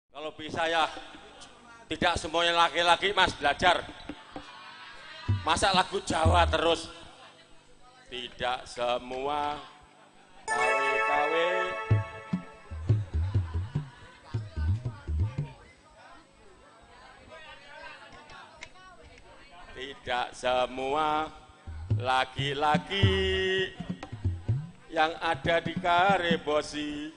kalau bisa ya, tidak semuanya laki-laki mas belajar. Masa lagu Jawa terus? Tidak semua KW-KW. Tidak semua Laki-laki yang ada di Karebosi.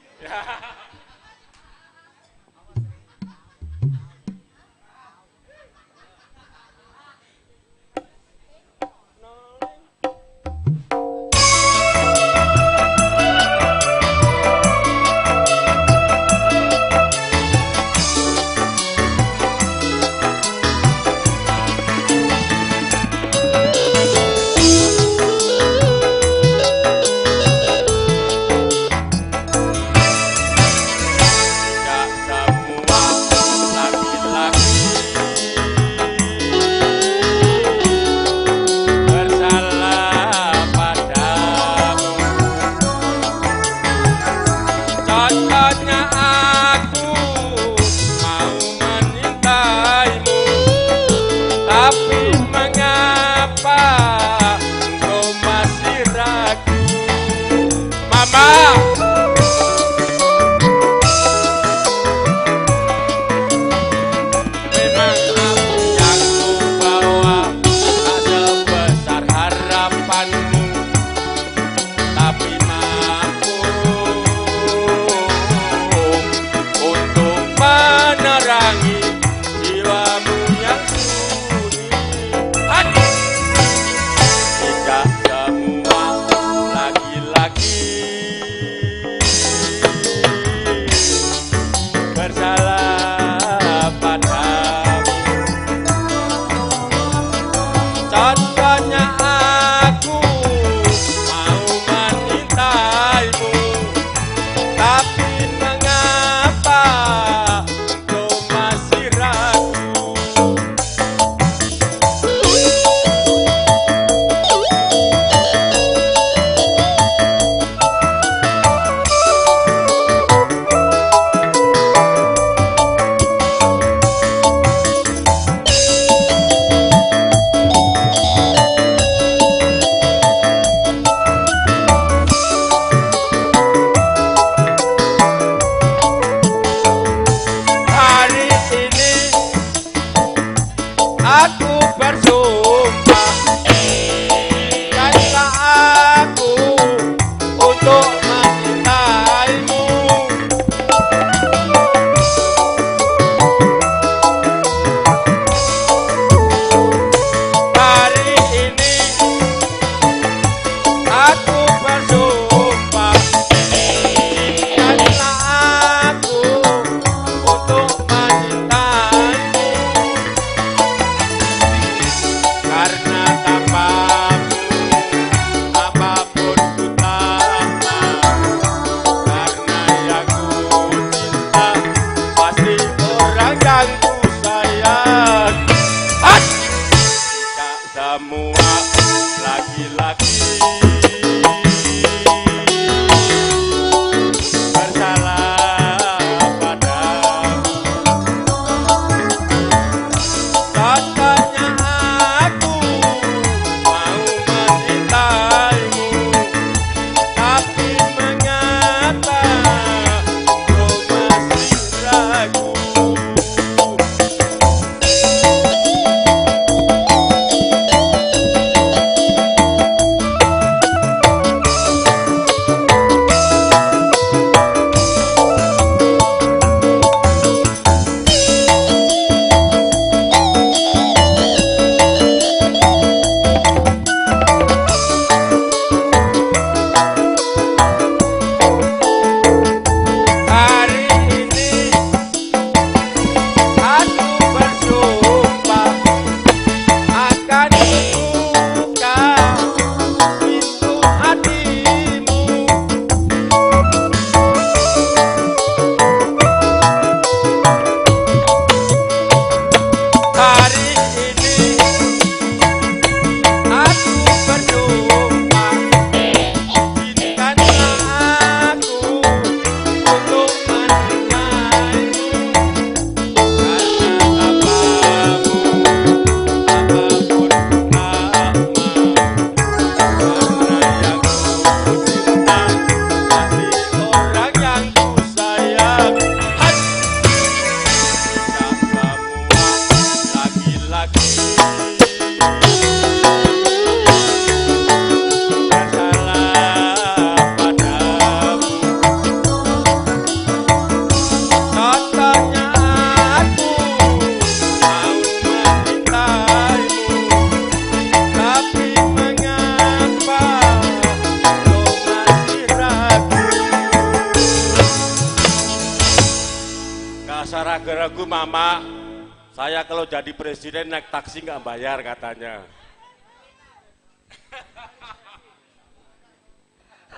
Saya kalau jadi presiden naik taksi nggak bayar katanya.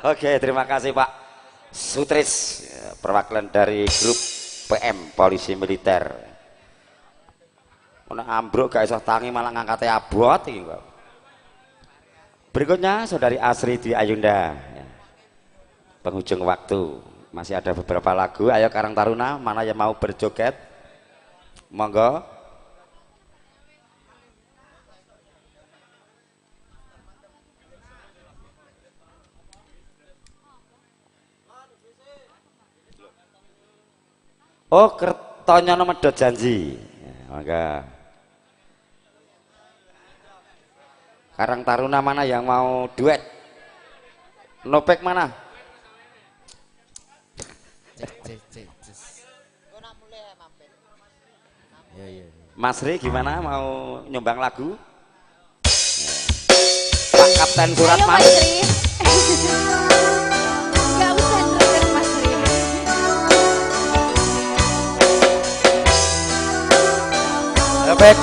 Oke, terima kasih Pak Sutris, perwakilan dari grup PM Polisi Militer. Ono ambruk gak iso tangi malah ngangkate abot iki, Pak. Berikutnya Saudari Asri Dwi Ayunda. Penghujung waktu. Masih ada beberapa lagu. Ayo Karang Taruna, mana yang mau berjoget? Monggo. Oh, Kertonyono medhot janji. Ya, monggo. Karang Taruna mana yang mau duet? Nopek mana? Mas Ri gimana mau nyumbang lagu? Pak Kapten Suratman. Ayo Mas Ri. Gak usah ngerti Mas Ri. Nopek.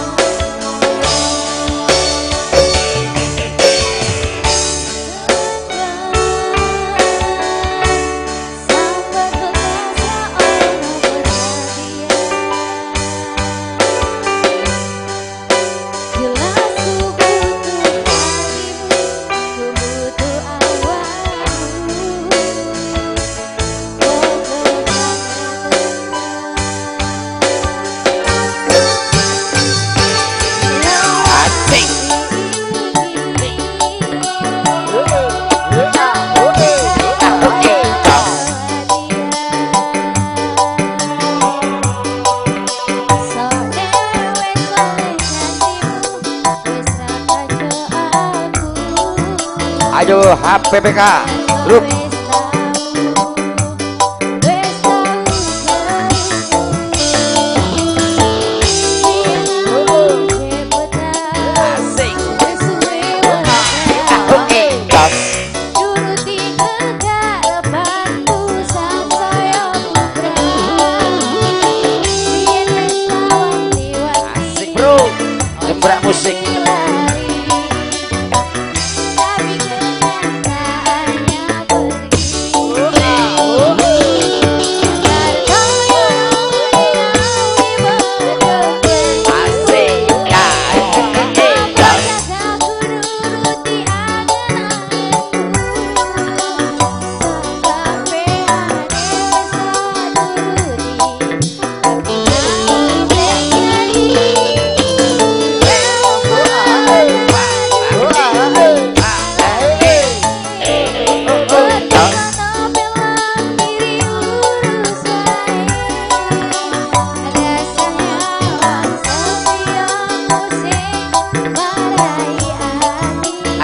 Ayo HPPK grup. Asik bro, jembrak musik.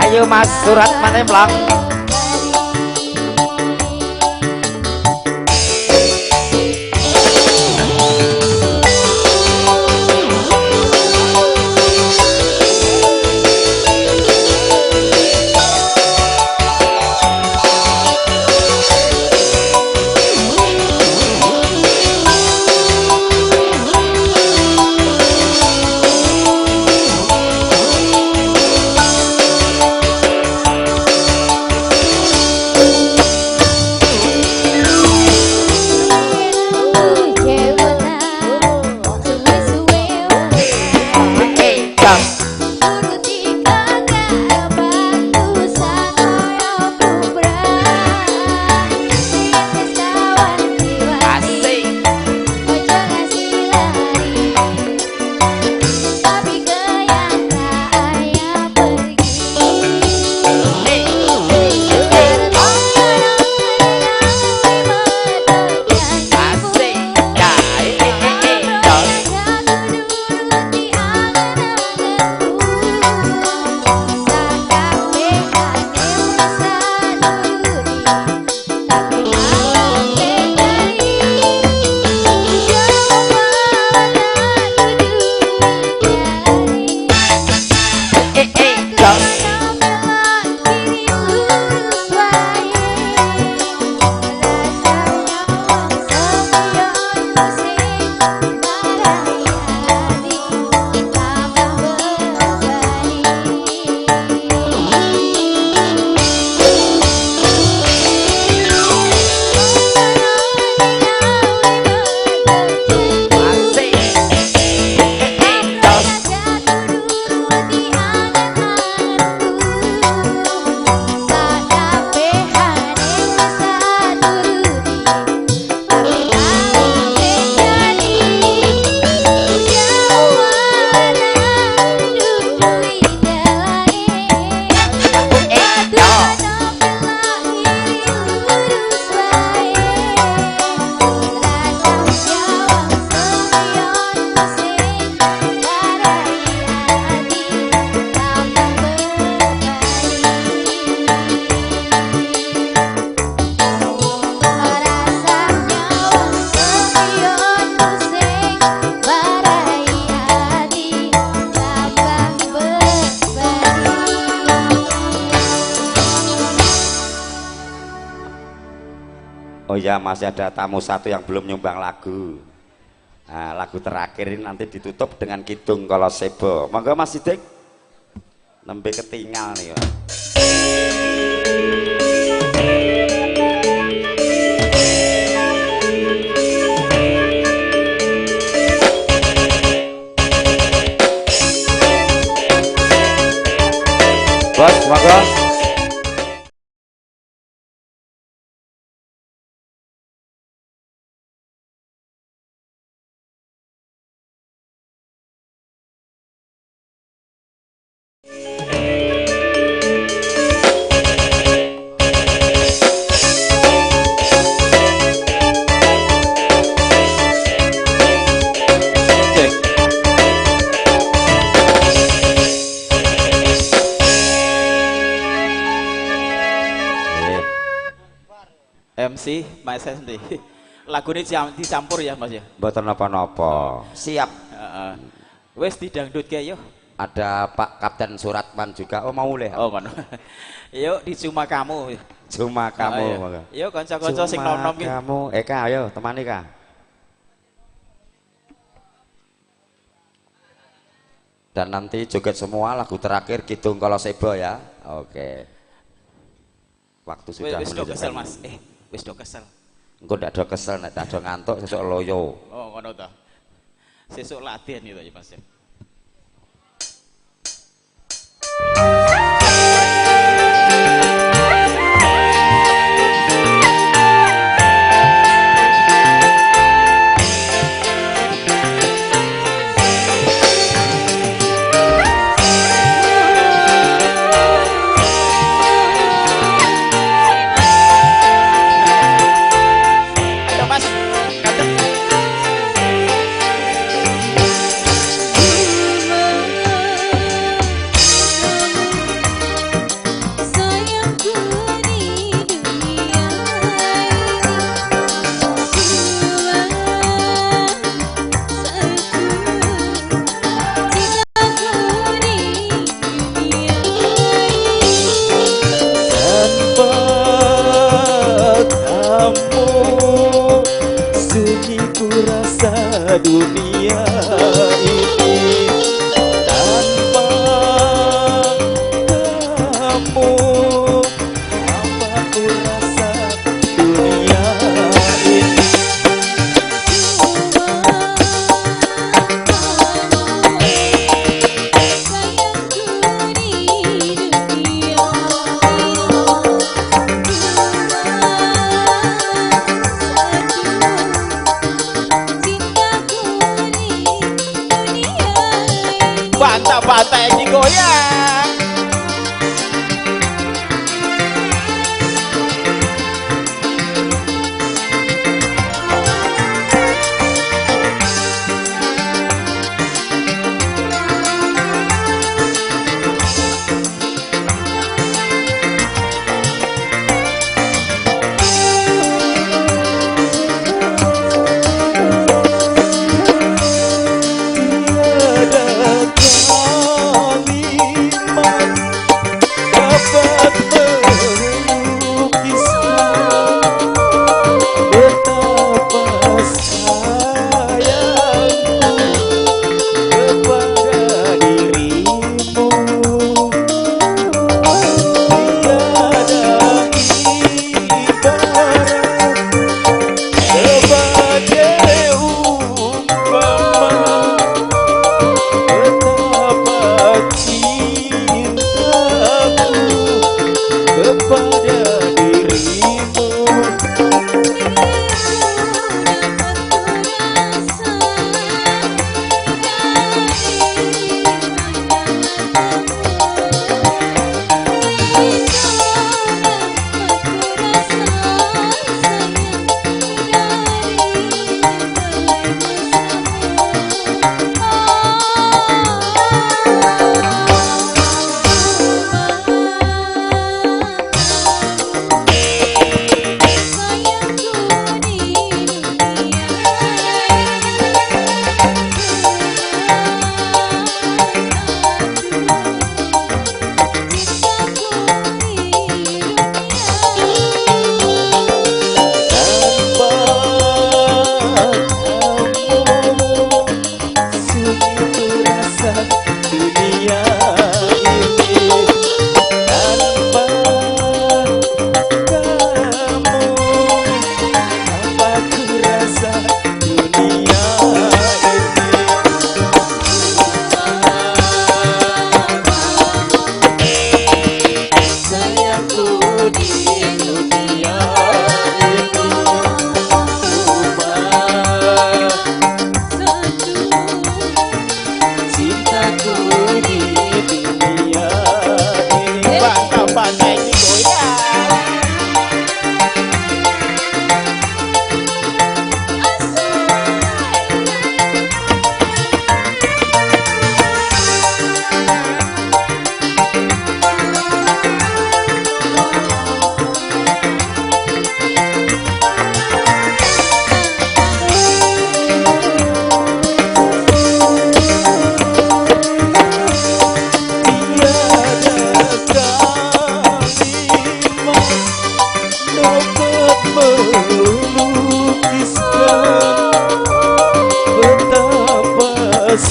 Ayo Mas Surat Manemlang. Oh ya, masih ada tamu satu yang belum nyumbang lagu. Nah, lagu terakhir ini nanti ditutup dengan Kidung Kolosebo. Monggo Mas Sidik. Nembe ketinggal nih, Pak. Bos, monggo. MC Mas Santi. Lagu ini dicampur ya Mas ya? Mboten napa-napa. Siap. Wis didangdutke yo. Ada Pak Kapten Suratman juga. Oh mau leh. Oh ngono. Yuk di Cuma Kamu. Cuma Kamu. Yuk kanca-kanca sing nom-nom ki. Kamu. Eka ayo temani Ka. Dan nanti joget semua lagu terakhir Kidung Kolosebo ya. Oke. Waktu sudah wis do kesel Mas. Wis do kesel. Engko ndak do kesel nek tak do ngantuk sesuk loyo. Oh ngono ta. Sesuk latihan gitu ya Mas ya. Dunia ini tanpa kamu, apa ku rasa dunia ini. Sayangku di dunia Pantai digoyang. Tiada kalimat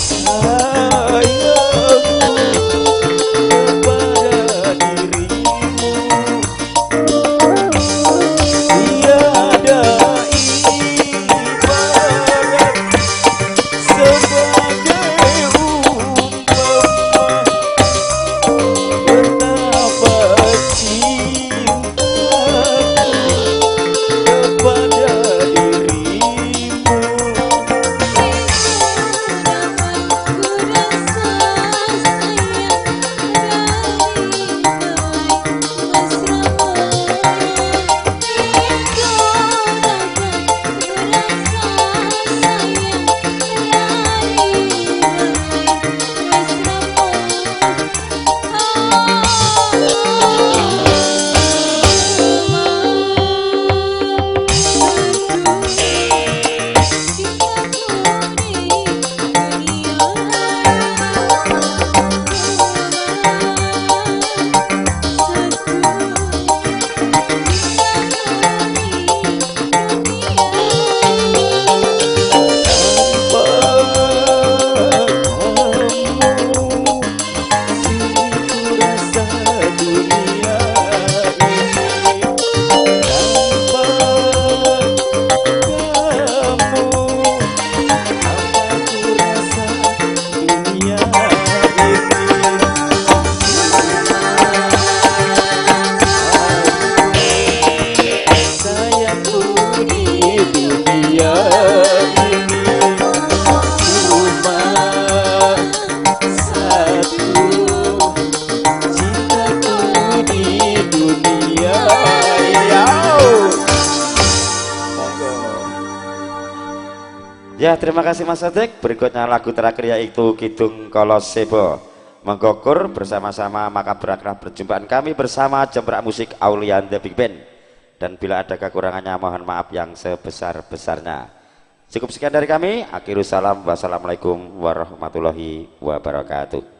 Sayangku kepada dirimu tiada ibarat sebagai umpama betapa cintaku kepada dirimu. Tanpa kamu sunyi ku rasa dunia ini. Tanpa kamu apa ku rasa dunia ini. Sayangku di dunia ini cuma satu, cintaku di dunia ini. Monggo. Ya, terima kasih Mas Sodik. Berikutnya lagu terakhir yaitu Kidung Kolosebo. Menggokur bersama-sama, maka berakhirlah perjumpaan kami bersama Jembrak Musik Aulian The Big Band. Dan bila ada kekurangannya mohon maaf yang sebesar-besarnya. Cukup sekian dari kami. Akhirul salam. Wassalamualaikum warahmatullahi wabarakatuh.